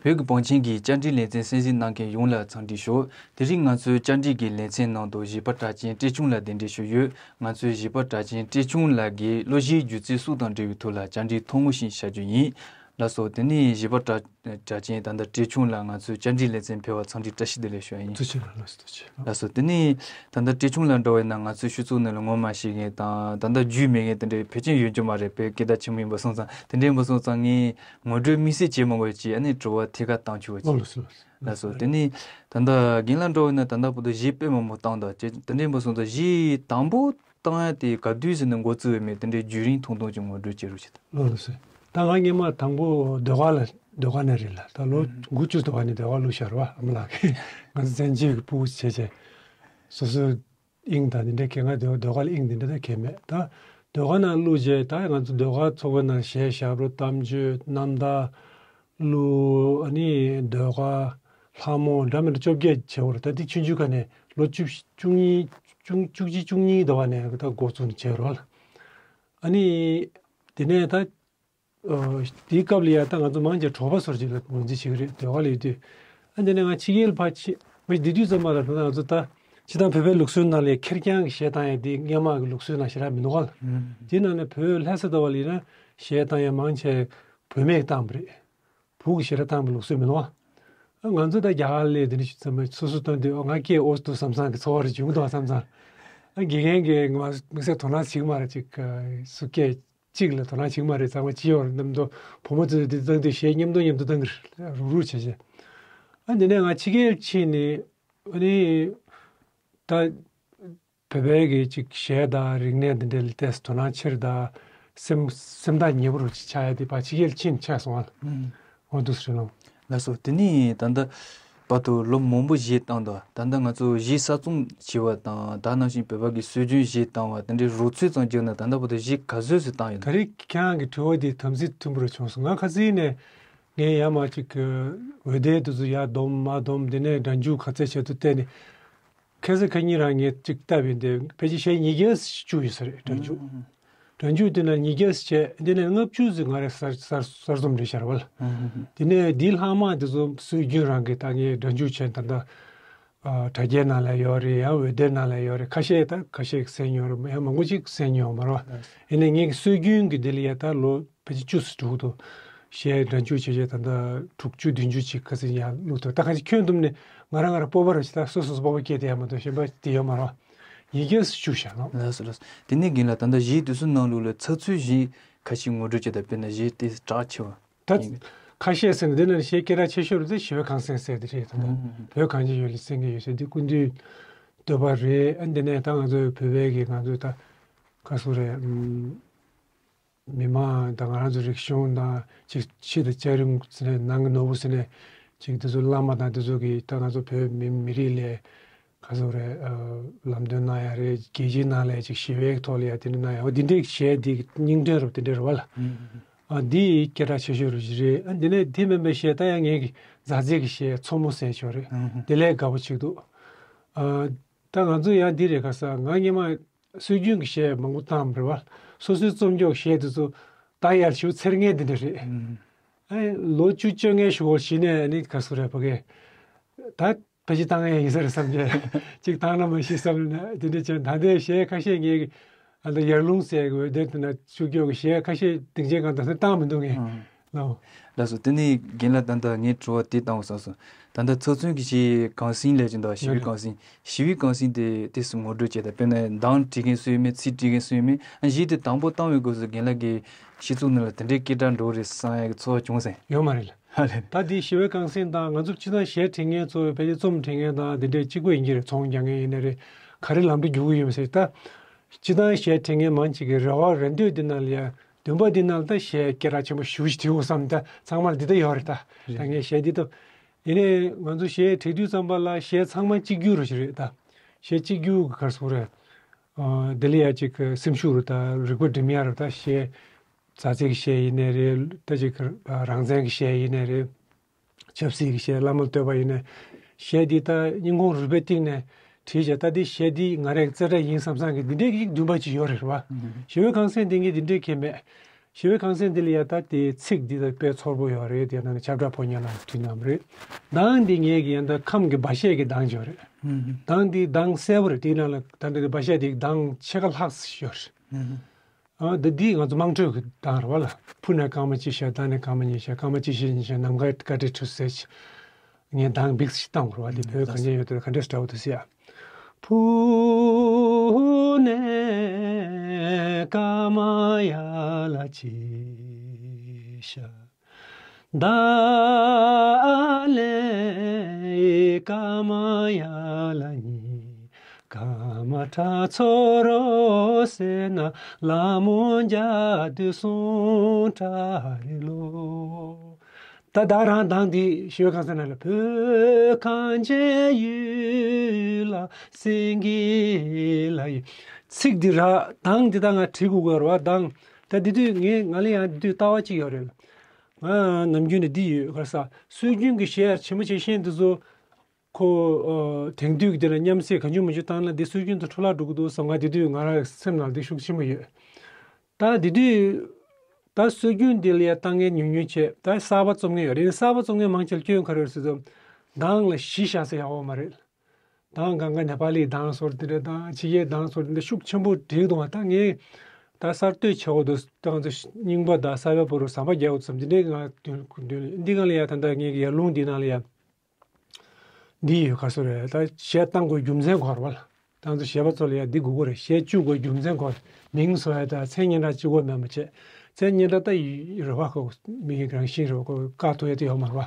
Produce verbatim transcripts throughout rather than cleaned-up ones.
བོད་ཀྱི་བང་ཆེན་གྱི་བཅར་འདྲིའི་ལེ་ཚན་གསན་གཟིགས་གནང་མཁན་ཡོངས་ལ་འཚམས་འདྲི་ཞུ། དེ་རིང་ང་ཚོའི་བཅར་འདྲི་གི་ལེ་ཚན་ནང་དུ་གཞས་པ་གྲགས་ཅན་བཀྲས་ཆུང་ལགས་གདན་འདྲེན་ཞུས་ཡོད། ང་ཚོས་གཞས་པ་གྲགས་ཅན་བཀྲས་ཆུང་ལགས་ཀྱི་བློ་གཞས་སྒྱུ་རྩལ་སྲུང་དང་འབྲེལ་བའི་ཐོག་ལ་བཅར་འདྲི་ཐུང་ངུ་ཞིག་བྱ་རྒྱུ་ཡིན། ལགས་སོ། དེ་ནས་གཞས་པ་གྲགས་གྲགས་ཅན་ད་ལྟ་བཀྲས་ཆུང་ལགས་ང་ཚོའི་བཅར་འདྲིའི་ལེ་ཚན་ཕེབས་པར་འཚམས་འདྲི་བཀྲ་ཤིས་བདེ་ལེགས་ཞུ་ཡ་ཡིན། ཐུགས་རྗེ་ཆེ། ལགས་སོ། ཐུགས་རྗེ་ཆེ། ལགས་སོ། དེ་ནས་ད་ལྟ་བཀྲས་ཆུང་ལགས་འདྲ་བ་ཡིན་ན་ང་ཚོའི་སྤྱི་ཚོགས་ནང་ལ་ངོ་མ་ཤེས་མཁན་དང་ད་ལྟ་རྒྱུས་མེད་མཁན་དེ་འདྲའི་ཕལ་ཆེར་ཡོད་རྒྱུ་མ་རེད་པས། སྐད་བརྡ་ཆེན་པོ་ཡིན་པ་སོང་ཙང་། དེ་འདྲ་ཡིན་པ་སོང་ཙང་ངས་ངོ་སྤྲོད་དམིགས་བསལ་བྱེད་མ་དགོས་ཀྱི་ཨ་ནི་དྲི་བ་ཐད་ཀར་བཏང་ཆོག་པ་ཅིག་ལགས་སོ། ལགས་སོ། དེ་ནས་ད་ལྟ་རྒན་ལགས་འདྲ་བ་ཡིན་ན་ད་ལྟ་བར་དུ་གཞས་དཔེ་མང་པོ་བཏང་འདུག་དེ་འདྲ་ཡིན་པ་སོང་ཙང་གཞས་དང་པོ་བཏང་ཡ་དེ་ག་དུས་ཟིན་ནས་འགོ་བཙུགས་ཡོད་མེད་དེ་འདྲའི་བརྒྱུད་རིམ་ཐུང་ཐུང་ཅིག་ངོ་སྤྲོད་བྱེད་རོགས་བྱེད་དང་། ལགས་སོ། ད་ང་སྔོན་མ་དང་པོ་ཟློས་གར་ལ་ཟློས་གར་ནས་རེད་ལ། ད་ལོ་དགུ་བཅུ་ཟློས་གར་ནས་ཟློས་གར་བླུགས་ཤར་བ་ཨ་མ་ལགས་ཀྱིས་ང་ཚོ་བཙན་བྱོལ་གྱི་ཕྲུ་གུ་བྱས་བྱས་སོ་སོའི་དབྱིངས་དང་དེ་འདྲའི་གལ། ང་ཟློས་ཟློས་གར་ལ་དབྱིངས་དེ་འདྲ་ད་གལ་མེད། ད་ཟློས་གར་ནང་བླུགས་རྗེས་ད་ང་ཚོ་ཟློས་གར་ཚོགས་པའི་ནང་གཞས་ཞབས་བྲོ་གཏམ་བརྗོད་རྣམ་ཐར་གླུ་ཨ་ནི་ཟློས་གར་ལྷ་མོ་འདྲ་མི་འདྲ་བཅོ་བརྒྱད་བྱས་པ་རེད། ད་དེ་ཆུང་ཆུང་སྒང་ནས་ལོ་བཅུ་བཅུ་གཉིས་བཅུ་བཅུ་གཅིག་བཅུ་གཉིས་ཟློས་གར་ནས་ད་འགོ་བཙུགས་ནས་བྱས་རོགས་ལ། ཨ་ནི་དེ་ནས་ད། ཨོ། དེའི་སྐབས་ལ་ཡ་ད་ང་ཚོ་མང་ཆེ་གྲོགས་པོ་ཚོར་ཅིག་ལ་ངོས་འཛིན་བྱེད་ཀྱི་རེད། ཟློས་གར་ལ་ཡོད་དུས། ཨ་འདི་ནས་ང་ཕྱི་རྒྱལ་ཕར་ཕྱིན་མ་གཞི་འདི་དུས་ཙམ་པ་ལ་ད་ང་ཚོ་ད་སྤྱིར་བཏང་བོད་པའི་ལུགས་སྲོལ་ནང་ལ་ཁེར་རྐྱང་གི་གཞས་བཏང་ཡ་འདི་སྔོན་མ་གི་ལུགས་སྲོལ་ནང་ཞེ་དྲག་མི་འདུག་ག་ལ། ཨུམ། དེ་ནང་ནས་བོད་ལྷ་ས་ཟློས་གར་ལ་ཡིན་ན་གཞས་བཏང་ཡ་མང་ཆེ་བུད་མེད་བཏང་བ་རེད། བུ་གི་གཞས་བཏང་བའི་ལུགས་སྲོལ་མི་འདུག་ག་ཨ་ང་ཚོ་ད་རྒྱ་གར་ལ་དེ་འདྲ་ཞིག་ཙམ་པ་སོ་སོ་བཏང་དུས་ཨ་ང་སྐད་ཨོ་འདུག་བསམ་བསམ་གི་ཚོར་བ་རེ་བྱུང་འདུག་བསམ་བསམ། ཨ་དགེ་རྒན་གྱིས་ང་དམིགས་བསལ་དོ་སྣང་བྱེད་ཀྱི་མ་རེད། ཅིག་སུ་སྐད་གཅིག་ལ་དོ་སྣང་བྱེད་ཀྱི་མ་རེད། ཚང་མ་ཅི་ཡོད་རེད་བསམ་དུས་བུ་མོ་ཚོས་དེ་བཏང་དུས་གཞས་མཉམ་དུ་མཉམ་དུ་བཏང་གི་རེད། རུག་རུག་བྱས་བྱས། ཨ་འདི་ནས་ང་ཕྱི་རྒྱལ་ཕྱིན་ནས་ཨ་ནི་ད་བོད་པའི་གི་ཅིག་གཞས་དང་རིག་གནས་འདི་འདྲའི་ལ་ཏོག་ཙམ་དོ་སྣང་ཆེ་རུ་དང་སེམས་སེམས་ཐག་ཉེ་པོ་རུ་ཅིག་ཆགས་ཡ་དེ་ཕར་ཕྱི་རྒྱལ་ཕྱིན་ཆགས་སོང་ཨ། ཨུམ། འོ་འདུག་སེ་རེད་ལོ། ལགས་སོ། དེ་ནས་ད་ལྟ་བར་དུ་ལོ་མང་པོ་གཞས་བཏང་འདུག་ད་ལྟ་ང་ཚོ་གཞས་གསར་རྩོམ་བྱས་པ་དང་ད་ནང་བཞིན་བོད་པ་གི་སྲོལ་རྒྱུན་གཞས་བཏང་བ་དེ་འདྲའི་རོལ་རྩེད་ཙམ་བརྒྱབ་ན་ད་ལྟ་བར་དུ་གཞས་ག་ཚོད་ཙམ་བཏང་ཡོད་ན། ད་རེས་ཁྱེད་རང་གི་དྲི་བ་འདི་དམ་ཚིག་མཐུན་པོ་རུ་བྱུང་སོང་། ང་ཁ་སང་ནས་ངས་ཡར་མར་ཅིག་འོད་སྡེར་དེ་ཚོ་ཡར་བསྡོམས་མར་བསྡོམས་དེ་ནས་སྒྲ་འཇུག་ག་ཚད་བྱེད་ཐུབ་བལྟས་ནས། ཁ་སང་ཁ་ཉིན་རང་ངས་ཅིག་བལྟས་པ་ཡིན་ཏེ་ཕལ་ཆེར་གཞས་ཉིས་བརྒྱ་ཙམ་བཅུག་ཡོད་ས་རེད། སྒྲ་འཇུག་ཨུམ། སྒྲ་འཇུག་དེ་ན་ཉིས་བརྒྱ་ཙམ་བྱས། དེ་ནས་ལྔ་བཅུ་ཙམ་ང་རང་གསར་གསར་གསར་རྩོམ་རེད་ཤར་བ་ལ། ཨུམ། དེ་ནས་འདིའི་ལྷག་མ་དེ་ཚོ་སྲོལ་རྒྱུན་རང་གི་ད་ངས་སྒྲ་འཇུག་བྱས་ད་ལྟ་ཨ་དྲ་རྒྱའི་ནང་ལ་ཡོད་རེད། ཡང་འོད་སྡེར་ནང་ལ་ཡོད་རེད། ཁ་ཤས་ད་ཁ་ཤས་གསན་མྱོང་རེད། ཡང་མང་པོ་ཅིག་གསན་མྱོང་མ་རེད་བ། ཡིན་ནའི་ངས་ཀྱི་སྲོལ་རྒྱུན་གྱི་འདི་ལ་ཡ་ད་ལོ་ཕལ་ཆེར་བཅུ་ཙམ་འགྲོ་གི་འདུག་གཞས་སྒྲ་འཇུག་བྱས་བྱས་ད་ལྟ་དྲུག་ཅུ་བདུན་ཅུ་ཅིག་ཁ་སང་ཡར་བླུགས་འདུག་ད་གང་ཅི་ཁྱོན་བསྡོམས་ནས་ང་རང་ང་རང་སྤོབས་པ་རེ་ཞིག་ད་སོ་སོ་སོ་སྤོབས་པ་སྐྱེས་བསྡད་ཡ་མ་གཏོགས་གཞན་པ་དེ་ཡོད་མ་རེད། ཉིས་བརྒྱ་ཙམ་བཅུག་བཞག་ནོ། ལགས་སོ་ལགས་སོ། དེ་ནས་རྒན་ལགས་ད་ལྟ་གཞས་དེ་ཚོའི་ནང་ལོགས་ལ་ཚགས་ཚུད་གཞས་ཁ་ཤས་ངོ་སྤྲོད་བྱེད་དང་། དཔེར་ན་གཞས་དེ་གྲགས་ཆེ་བ། ད་ཁ་ཤས་ཟེར་ན་འདི་ནང་གཞས་སྐད་གྲགས་ཆེ་ཤོས་རེད་དེ་ཞི་བའི་ཁང་གསེང་ཟེར་དེ་རེད། ད་ལྟ་ཨུམ། བོད་གངས་ཅན་ལྗོངས་ལ་གསན་གྱི་ཡོད་ཟེར་དེ་སྐུ་མདུན་བསྟོད་པ་རེད། ཨ་འདི་ནས་ད་ང་ཚོའི་བོད་པའི་གི་ང་ཚོའི་ད་ཁ་སོ་རེད། ཨུམ། མི་མང་དང་ང་རང་ཚོ་རིག་གཞུང་དང་ཅིག་ཕྱི་དང་ལྕགས་རི་ཟེར་ནས་ནང་གི་ནོར་བུ་ཟེར་ནས་ཅིག་དེ་ཚོ་བླ་མ་དང་དེ་ཚོ་གིས་ད་ང་ཚོ་བོད་མི་མི་རིགས་ལ་ག་ཚོད་རེད། ཨ་ལམ་སྟོན་གནང་ཡ་རེད། རྒྱལ་སྤྱིའི་ནང་ལ་ཅིག་ཞི་བའི་ཐོག་ལ་ཡ་དེ་འདྲ་གནང་ཡ། འོ་དེ་འདྲའི་གཞས་དེ་སྙིང་དོན་རུ་དེ་འདྲ་རེད་བ་ལ། ཨ་འདི་སྐད་གྲགས་ཆེ་ཤོས་རུ་ཞིག་རེད། ཨ་འདི་ནས་དེ་མིན་པའི་གཞས་ད་ཡང་ངེད་ཀྱི་མཛའ་བརྩེ་གི་གཞས་མཚོ་མོ་ཟེར་ཞོར་རེད། དེ་ལས་དགའ་པོ་ཅིག་འདུག་ཨ་ད་ང་ཚོ་ཡང་འདི་རེད། ཁ་སང་ང་སྔོན་མ་སྲོལ་རྒྱུན་གྱི་གཞས་མང་པོ་བཏང་བ་རེད་བ། སོ་སོའི་རྩོམ་སྐྱོར་གཞས་དེ་ཚོ་ད་ཡར་ཞུ་ཚེར་ངེས་འདི་འདྲ་རེད། ཨ་ལོ་བཅུ་བཅོ་ལྔའི་གཞུག་གུ་གཞི་ནས་ནི་ག་སུ་རེད་ཕ་གི་ད་ཕལ་ཆེར་བཏང་ཡས་ཡིན་ས་རེད་བསམ་གྱི། གཅིག་བཏང་ན་མ་ཤི་བསམ་ནས་དེ་འདྲ་བྱས། ད་ལྟའི་གཞས་ཁ་ཤས་ངས་ཀྱི་ཨ་ད་ཡར་ལུང་ཟེར་གི་འོད་སྡེར་དེ་ན་ཆུ་སྐྱོག་གི་གཞས་ཁ་ཤས་སྡིངས་ཆའི་སྒང་དུ་བཏང་མི་འདུག་ངས་ལོ། ལགས་སོ། དེ་ནས་རྒན་ལགས་ད་ལྟ་ངས་དྲི་བ་དེ་བཏང་བ་བསམ་སོང་། ད་ལྟ་ཚགས་ཚུད་ཀྱི་གཞས་གངས་སེང་ལབ་ཀྱི་འདུག་ཞི་བའི་གངས་སེང་། ཞི་བའི་གངས་སེང་དེ་ཏོག་ཙམ་ངོ་སྤྲོད་བྱས་དང་། དཔེར་ན་གདངས་བྲིས་མཁན་སུ་ཡོད་མེད། ཚིག་བྲིས་མཁན་སུ་ཡོད་མེད། ཨ་གཞས་དེ་དང་པོ་བཏང་བའི་སྐབས་སུ་རྒན་ལགས་ཀྱི་སྤྱི་ཚོགས་ནང་ལ་དེ་འདྲའི་སྐད་གྲགས་འགྲོ་རེད་བསམ་ཡག་གི་ཚོར་བ་བྱུང་སོང་། ཡོད་མ་རེད་ལ། ཧ་ལས། ད་དེ་ཞི་བའི་གངས་སེང་དང་ང་ཚོ་སྤྱིར་བཏང་གཞས་འབྲི་མཁན་ཚོ་ཕལ་ཆེར་རྩོམ་འབྲི་མཁན་དང་དེ་འདྲའི་གཅིག་པ་ཡིན་གྱི་རེད། ཚོང་རྒྱག་མཁན་ཡིན་ན་རེད། ག་རེ་ལམ་འགྲོ་རྒྱུག་གི་ཡོད་མ་ཟེར། ད་སྤྱིར་བཏང་གཞས་འབྲི་མཁན་མང་ཅིག་གི་རེ་བ་རེ་འདོད་འདི་ནང་ལ་ཡ་འདུན་པ་འདི་ནང་ལ་ད་གཞས་སྐད་གྲགས་ཆེན་པོ་ཞེ་པོ་ཅིག་བྲིས་དགོས་བསམ། ད་ཚང་མར་འདི་ལྟ་ཡོད་རེད། ད་ད་ངས་གཞས་འདི་ད་ཡིན་ནའི་ང་ཚོ་གཞས་བྲིས་དུས་ཙམ་པ་ལ་གཞས་ཚང་མ་གཅིག་གྱུར་རུ་ཞིག་རེད། ད་གཞས་གཅིག་གྱུར་གྱི་གར་སོང་རེད། ཨ་དེ་ལ་ཡ་ཅིག་སེམས་ཤུགས་རུ་ད་རིག་པ་སྒྲིམ་ཡ་རུ་ད་གཞས་མཛའ་བརྩེ་གི་གཞས་ཡིན་ནའི་རེད། ད་ཅིག་རང་བཙན་གྱི་གཞས་ཡིན་ནའི་རེད། ཆབ་སྲིད་ཀྱི་གཞས། བླ་མར་བསྟོད་པ་ཡིན་ནའི་གཞས་འདི་ད་སྙིང་ཁོང་རུས་པའི་གཏིང་ནས་བྲིས་བྱས། ད་འདི་གཞས་འདི་ང་རའི་རྩེ་གྲས་ཡིན་བསམ་བསམ་གྱི་འདི་འདྲའི་གི་འདུན་པ་ཅིག་ཡོད་རེད་བ། ཞི་བའི་གངས་སེང་འདི་ངས་འདི་འདྲའི་གི་མེད། ཞི་བའི་ཁང་གསེང་འདི་ལ་ཡ་ད་དེ་ཚིག་འདི་ད་དཔེ་ཚོར་པོ་ཡོད་རེད། དེ་ནང་ནས་ཁྱབ་བསྒྲགས་ཕོ་ཉ་ལ་དུས་ནམ་རེད། གདངས་འདི་ངེད་ཀྱི་ཡང་ད་ཁམས་ཀྱི་སྦ་བཤད་ཀྱི་གདངས་ཅིག་ཡོད་རེད། གདངས་འདི་གདངས་གསལ་པོ་རེད། དེའི་ནང་ལ་ད་འདི་སྦ་བཤད་འདི་གདངས་ཕྱེད་ཀ་ལྷག་ཙམ་ཡོད་རེད། ཨ་ད་འདི་ང་ཚོ་དམངས་ཁྲོད་ཀྱི་གདངས་རེད་བ་ལ། ཕུ་ནས་རྐང་མ་གཅིག་བཞག་ད་ནས་རྐང་མ་གཉིས་བཞག་རྐང་མ་གཅིག་བཞག་གཉིས་བཞག་ནམ་མཁའི་བཀའ་དྲིན་དྲུག་ཟེར་ཅིག་ངས་གདངས་འབིགས་ཤིག་བཏང་དགོས་རེད་བ། འདི་བོད་གངས་ཅན་ཡུལ་དུ་ག་འདྲས་འདྲ་བོ་འདུག་ཟེར་ཡ། ཕུ་ནས་ཀ་མ་ཡ་ལ་གཅིག་ཤ། ད་ལེ་ཀ་མ་ཡ་ལ་གཉིས། ཀ་མ་ཏྲ་ཚོ་རོ་སེ་ན་ལ་མོ་འཇའ་དུས་སུང་ཏྲ་རི་ལོ། ད་ད་རང་གདངས་འདི་ཞི་བའི་ཁང་གསེང་ནང་ལ་བོད་གངས་ཅན་ཡུལ་ལ་སེང་གེ་ལ་ཡི། ཚིག་འདི་ར་གདངས་འདི་ད་ང་བྲིས་དགོས་དགོས་ར་བ་གདངས། ད་འདི་དུས་ངས་ང་ལ་ཡང་འདི་དུས་ལྟ་བ་གཅིག་ཡོད་རེད། ང་ནམ་རྒྱུན་ནས་འདི་ཡོད་ག་ས་སྲོལ་རྒྱུན་གྱི་གཞས་ཆེན་མོ་ཆེ་ཤེས་འདི་ཚོ་ཁོ་ཨ་དེང་དུས་ཀྱི་འདི་ལ་མཉམ་བསྲེས་གང་བྱུང་མང་བྱུང་བཏང་ན་འདི་སྲོལ་རྒྱུན་དུ་འཕྲོ་བརླག་འགྲོ་གི་འདུག་བསམ། ང་འདི་དུས་ང་རང་སེམས་ནང་འདི་ཤུགས་ཆེན་པོ་ཡོད། ད་འདི་དུས་ད་སྲོལ་རྒྱུན་འདི་ལ་ཡ་ལྟ་མཁན་ཉུང་ཉུང་བྱས། ད་གསར་པ་རྩོམ་མཁན་ཡོད་རེད། གསར་པ་རྩོམ་མཁན་མང་ཆེ་ལ་སྐྱོན་ག་རེ་ཡོད་ཟེར་ཙམ་གདངས་ལ་གཞི་བཞག་ས་ཡག་པོ་མ་རེད། གདངས་གང་ག་ནེ་པ་ལིའི་གདངས་སོགས་འདི་འདྲ་དང་ཕྱི་རྒྱལ་གདངས་སོགས་འདི་འདྲ་ཤུགས་ཆེན་པོ་བསྒྲིགས་འདུག་བ། ད་ངས་ད་གསར་གཏོད་བྱེད་དགོས་འདུག་ད་ང་ཚོ་རྙིང་པ་དང་གསར་པའི་བར་དུ་ཟམ་པ་རྒྱག་དགོས་འདུག་བསམ། འདི་འདྲའི་ང་མདུན་མདུན་ལ་འདི་གང་ལ་ཡ་ད་ལྟ་ངས་ཀྱི་ཡར་ཀླུང་འདི་ནང་ལ་ཡ་འདི་ཡོད་ག་སོ་རེད། ད་གཞས་བཏང་དགོས་རྒྱུ་མཚན་ག་རེ་བ་ལ། ད་ང་ཚོ་གཞས་པ་ཚོ་ལ་ཡ་འདི་དགོས་ཀྱི་རེད། གཞས་བཅུག་དགོས་རྒྱུ་མཚན་ག་རེ། མིང་བཟོ་ཡ་ད་མཚན་སྙན་གྲགས་གཅིག་པོ་མེད་མ་བྱས། མཚན་སྙན་གྲགས་ད་ཡི་རེད་བ། ཁོ་མི་གི་རང་བཞིན་རེད་བ། ཁོ་བཀག་ཐུབ་ཡ་དེ་ཡོད་མ་རེད་བ།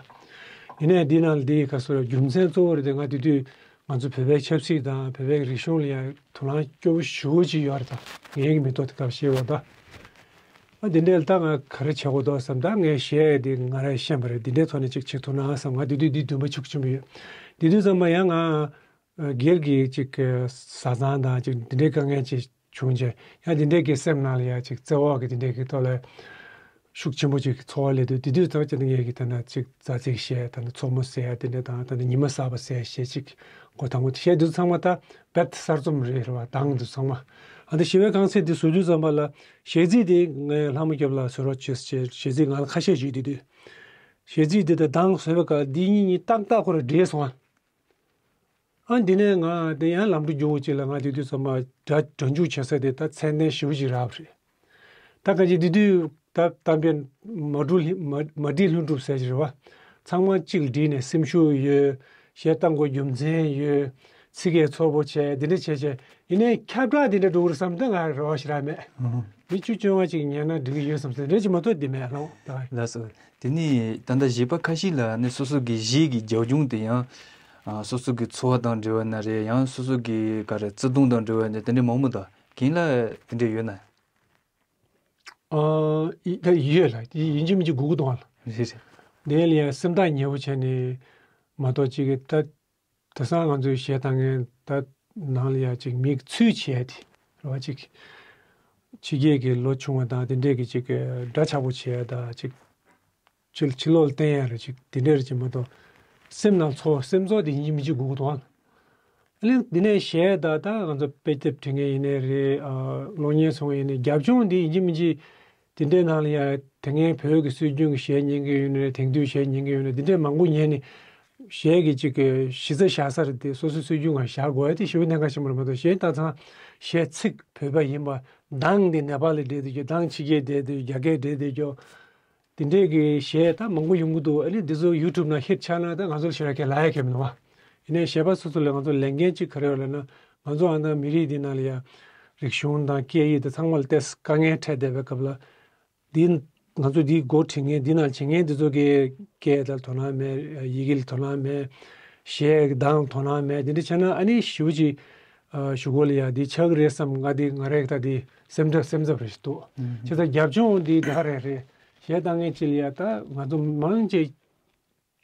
ཡིན་ནའི་འདི་ནང་ལ་འདི་ག་སོ་རེད། རྒྱུ་མཚན་གཙོ་བོ་རེད་དེ། ང་དེ་དུས་ང་ཚོ་བོད་པའི་ཆབ་སྲིད་དང་བོད་པའི་རིག་གཞུང་ལ་ཡ་དོ་སྣང་སྐྱོ་བོ་ཞེ་པོ་ཅིག་ཡོད་རེད། ད་ངའི་གི་མི་ཐོག་དེ་སྐབས་ཤེས་བ་ད། ཨ་དེ་འདྲའི་ད་ང་ག་རེ་བྱེད་དགོས་འདུག་བསམ། ད་ངས་གཞས་དེ་ང་རས་ཤེས་པ་རེད། དེ་འདྲའི་ཐོག་ནས་ཅིག་བྱེད་ཐུབ་ན་བསམ། ང་དེ་དུས་འདི་འདུན་པ་ཤུགས་ཆེན་པོ་ཡོད། དེ་དུས་ཙམ་པ་ཡང་ང་སྒེར་གྱི་ཅིག་བཟའ་ཚང་དང་ཅིག་འདི་འདྲའི་དཀའ་ངལ་ཅིག་བྱུང་རྗེས་ཡང་དེ་འདྲའི་གི་སེམས་ནང་ལ་ཡ་ཅིག་བརྩེ་བ་གི་དེ་འདྲའི་གི་ཐོག་ལ་ཤུགས་ཆེན་པོ་ཅིག་ཚོར་བ་སླེབས་དུས། དེ་དུས་ཙམ་པ་ཅིག་ངས་གི་ད་ན་ཅིག་རྫ་ཚིག་གཞས་ད་ན་མཚོ་མོ་ཟེར་ཡ་དེ་འདྲ་དང་། ད་ན་ཉི་མ་གསར་པ་ཟེར་ཡ་གཞས་ཅིག་འགོ་དང་པོ་གཞས་འདི་ཚང་མ་ད་རྦད་གསར་རྩོམ་རེད་རེད་བ། གདངས་འདི་ཚང་མ། ཨ་ད་ཞི་བའི་ཁང་གསེང་འདི་བཟོ་དུས་ཙམ་པ་ལ་གཞས་ཚིག་དེ་ངས་ལྷ་མོ་སྐྱབས་ལ་བཟོ་རོགས་བྱོས་ཟེར། གཞས་ཚིག་ང་ལ་ཁ་ཤས་ཞུས། དེ་དུས་གཞས་ཚིག་འདི་དང་གདངས་བཟོས་པའི་སྐབས་འདི་གཉིས་གཉིས་ཏག་ཏག་ཁོ་ར་འདྲེས་སོང་ཨ། ཨ་འདི་ནས་ང་དེ་ཡང་ལམ་འགྲོ་རྒྱུ་བོ་ཅིག་ལ་ང་དེ་དུས་ཙམ་པ་སྒྲ་སྒྲ་འཇུག་བྱེད་ས་དེ་ད་ཚད་ལྡན་ཞེ་པོ་ཅིག་རག་པ་རེད། ད་ག་ཅིག་དེ་དུས་ད་གཏམ་དཔེ་མ་འགྲིག་ལྷུན་མ་མ་འགྲིག་ལྷུན་གྲུབ་ཟེར་གྱི་རེད་བ། ཚང་མ་གཅིག་ལ་བསྒྲིལ་ནས་སེམས་ཤུགས་ཡོད། གཞས་བཏང་དགོས་རྒྱུ་མཚན་ཡོད། ཚིག་གི་ཚོར་པོ་བྱས་འདི་འདྲ་བྱས་བྱས། ཡིན་ནའི་ཁྱབ་བསྒྲགས་འདི་འདྲ་འགྲོ་གི་རེད་བསམ་ད་ང་རེ་བ་ཞེ་དྲག་མེད། ཨོ། མི་བཅུ་བཅོ་ལྔ་ཅིག་ཉན་ན་འགྲིག་གི་ཡོད་བསམ་ས་འདྲ་ཅིག་མ་གཏོགས་འདི་མེད་ལགས། ད་ལགས་སོ། དེ་ནས་ད་ལྟ་གཞས་པ་ཁ་ཤས་ལ་ནི་སོ་སོ་གི་གཞས་ཀྱི་རྒྱབ་ལྗོངས་དེ་ཡང་། ཨ། སོ་སོ་གི་འཚོ་བ་དང་འབྲེལ་བ་ན་རེད། ཡང་སོ་སོ་གི་ག་རེ་བརྩེ་དུང་དང་འབྲེལ་བ་ནི་དེ་འདྲ་མང་པོ་འདུག་ཁྱེད་ལ་དེ་འདྲ་ཡོད་ན། ཨ། ཡི་ད་ཡོད་ལ། དེ་ཡིན་གཅིག་མིན་གཅིག་དགོས་ཀྱི་འདུག་ཨ་ལ། རེད་རེད། དེ་ལ་ཡང་སེམས་ཐག་ཉེ་པོ་བྱས་ནས་མ་གཏོགས་ཅིག་གི་ད། དེང་སང་ང་ཚོའི་གཞས་བཏང་མཁན་ད་ནང་ལ་ཡ་ཅིག་མིག་ཚུད་བྱས་ཏེ་རེད་བ། ཅིག་ཕྱི་རྒྱལ་གྱི་ལོ་ཆུང་བ་དང་དེ་འདྲས་ཀྱི་ཅིག་འདྲ་ཆགས་པོ་བྱས་ད་ཅིག་ཕྱི་ཕྱི་ལོགས་ལ་བསྟན་ཡ་རེད། ཅིག་དེ་འདྲས་རེད་ཅིག་མ་གཏོགས་སེམས་ནང་ཚོར་སེམས་ཚོར་དེ་ཡིན་གཅིག་མིན་གཅིག་དགོས་ཀྱི་འདུག་ཨ། ཨ་ལས་འདི་ནས་གཞས་ད་ད་ང་ཚོ་དཔེ་དེབ་འབྲི་མཁན་ཡིན་ནའི་རེད། ཨ། གློག་བརྙན་བཟོ་མཁན་ཡིན་ནའི་རྒྱབ་ལྗོངས་འདི་ཡིན་གཅིག་མིན་གཅིག་དེ་འདྲའི་ནང་ལ་ཡང་དེ་སྔའི་བོད་ཀྱི་སྲོལ་རྒྱུན་གྱི་གཞས་ཉན་གྱི་ཡོད་ན་རེད། དེང་དུས་གཞས་ཉན་གྱི་ཡོད་ན་རེད། འདི་འདྲའི་མང་པོ་ཉན་ནས་གཞས་ཀྱི་ཅིག་གི་གཞི་རྩ་བཞག་ས་རེད་དེ། སོ་སོའི་སྲོལ་རྒྱུན་ང་བཞག་དགོས་ཡ་དེ་ཞེ་པོ་གནད་འགག་ཆེན་པོ་རེད་མ་གཏོགས། གཞས་ད་ཚང་གཞས་ཚིག་བོད་པ་ཡིན་པ། གདངས་དེ་ནེ་པ་ལི་འདྲེས་བསྡད་རྒྱུ། གདངས་ཕྱི་རྒྱལ་འདྲེས་བསྡད་རྒྱུ། རྒྱ་སྐད་འདྲེས་བསྡད་རྒྱུ། དེ་འདྲའི་གི་གཞས་ད་མང་པོ་ཡོང་གི་འདུག་ཨ་ནི་འདི་ཚོ་ཡུ་ཊུབ་ནང་ཧིཊ་ཆགས་ན་ད་ང་ཚོར་ཞེ་དྲག་གི་ལབ་ཡ་གང་ཡང་མི་འདུག་བ། ཡིན་ནའི་གཞས་པ་སོ་སོ་ལ་ང་ཚོ་ལས་འགན་ཅིག་ག་རེ་ཡོད་ལབ་ན། ང་ཚོ་ཨ་ནི་མི་རིགས་འདི་ནང་ལ་ཡ་རིག་གཞུང་དང་སྐད་ཡིག་དེ་ཚང་མ་ལ་ཏོག་ཙམ་དཀའ་ངལ་འཕྲད་བསྡད་པའི་སྐབས་ལ། འདི་ང་ཚོ་འདི་འགོ་ཁྲིད་མཁན་འདི་ནང་བྱེད་མཁན་འདི་ཚོ་གི་སྐད་ལ་དོ་སྣང་མེད། ཡི་གེ་ལ་དོ་སྣང་མེད། གཞས་གདངས་ལ་དོ་སྣང་མེད། འདི་འདྲ་བྱས་ན་ཨ་ནི་ཞེ་པོ་ཅིག་ཨ། གཞུག་གུ་ལ་ཡ་འདི་ཆགས་ཀྱི་རེད་བསམ། ང་འདི་ང་རང་ད་འདི་སེམས་འཚབ་སེམས་འཚབ་རེ་ཞིག་འདུག་ཨུམ། བྱས་ཙང་རྒྱབ་ལྗོངས་འདི་ད་ག་རེ་རེད། གཞས་བཏང་མཁན་ཅིག་ལ་ཡ་ད་ང་ཚོ་མང་ཆེ་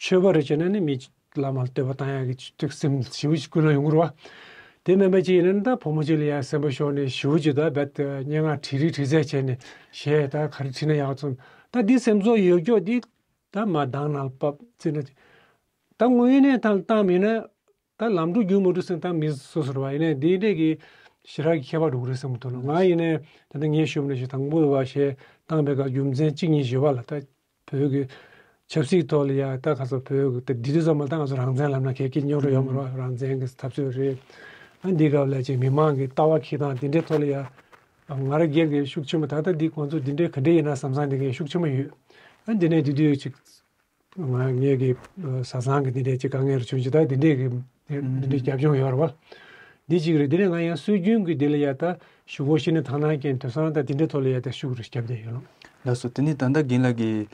ཆོས་པ་རེ་བྱས་ན་ནི་མི་བླ་མར་བསྟོད་པ་བཏང་ཡག་གི་ཐུགས་སེམས་ཞེ་པོ་ཞིག་ཀུན་ལ་ཡོང་གི་རེད་བ། དེ་མིན་པ་ཅིག་ཡིན་ན་ད་བུ་མོ་ཅིག་ལ་ཡ་སེམས་པ་ཤོར་ནས་ཞེ་པོ་ཅིག་ད་རྦད་དེ་སྙན་ངག་བྲིས་རིགས་བྲིས་ཚད་བྱས་ནས་གཞས་ད་ག་རེ་བྲིས་ན་ཡག་ཚོམ། ད་འདི་སེམས་ཚོར་ཡོད་རྒྱུ་འདི་ད་མ་གདངས་ནང་ལ་ཕབ་བརྩིས་ན། ད་དངོས་གནས་ད་བཏང་མིན་ན། ད་ལམ་འགྲོ་རྒྱུག་མ་འགྲོ་ཟེར་ད་མི་སོ་སོ་རེད་བ། ཡིན་ནའི་འདི་འདྲས་ཀྱི་ཞེ་དྲག་གི་ཁྱད་པར་འགྲོ་གི་རེད་བསམ་གྱི་འདུག་ལ། ང་ཡིན་ནའི་ད་ལྟ་ངས་ཞུས་པ་ནང་བཞིན་དང་པོ་བ་གཞས་ བཏང་བའི་སྐབས་རྒྱུ་མཚན་གཅིག་གཉིས་ཡོད་པ་ལ། ད་བོད་ཀྱི་ཆབ་སྲིད་ཐོག་ལ་ཡ་ད་ག་ཚོད་བོད་ཀྱི་ད་འདི་དུས་ཙམ་པ་ད་ང་ཚོ་རང་བཙན་ལབ་ན་གལ་གལ་རྙོག་དྲ་ཡོད་མ་རེད་བ། རང་བཙན་གྱི་འཐབ་རྩོད་རེད། ཨ་འདི་སྐབས་ལ་ཅིག་མི་མང་གི་ལྟ་བ་ཁྱེར་སྟངས་འདི་འདྲའི་ཐོག་ལ་ཡ་ང་རང་སྒེར་གྱི་ཤུགས་ཆེན་པོ། ད་ལྟ་འདི་ཁོང་ཚོ་འདི་འདྲའི་ག་འདྲ་ཡིན་ན་བསམ་བསམ་འདི་གའི་ཤུགས་ཆེན་པོ་ཡོད། ཨ་འདི་ནས་འདི་དུས་ཅིག་ང་ངེད་ཀྱི་བཟའ་ཚང་གི་འདི་འདྲའི་ཅིག་དཀའ་ངལ་རུ་བྱུང་ཅིག་ད་འདི་འདྲའི་གི་འདི་འདྲའི་རྒྱབ་ལྗོངས་ཡོད་རེད་བ། འདི་གཅིག་རེད། འདི་ནས་ང་ཡང་སྲོལ་རྒྱུན་གྱི་འདི་ལ་ཡ་ད་ཞུ་སྒོ་ཤེས་ནས་དང་ནང་རྐྱེན་དེང་སང་ད་འདི་འདྲའི་ཐོག་ལ་ཡ་ད་ཤུགས་རུ་བརྒྱབ་བསྡད་ཡོད་ལོ། ལགས་སོ། དེ་ནས་ད་ལྟ་རྒན་ལགས་ཀྱིས་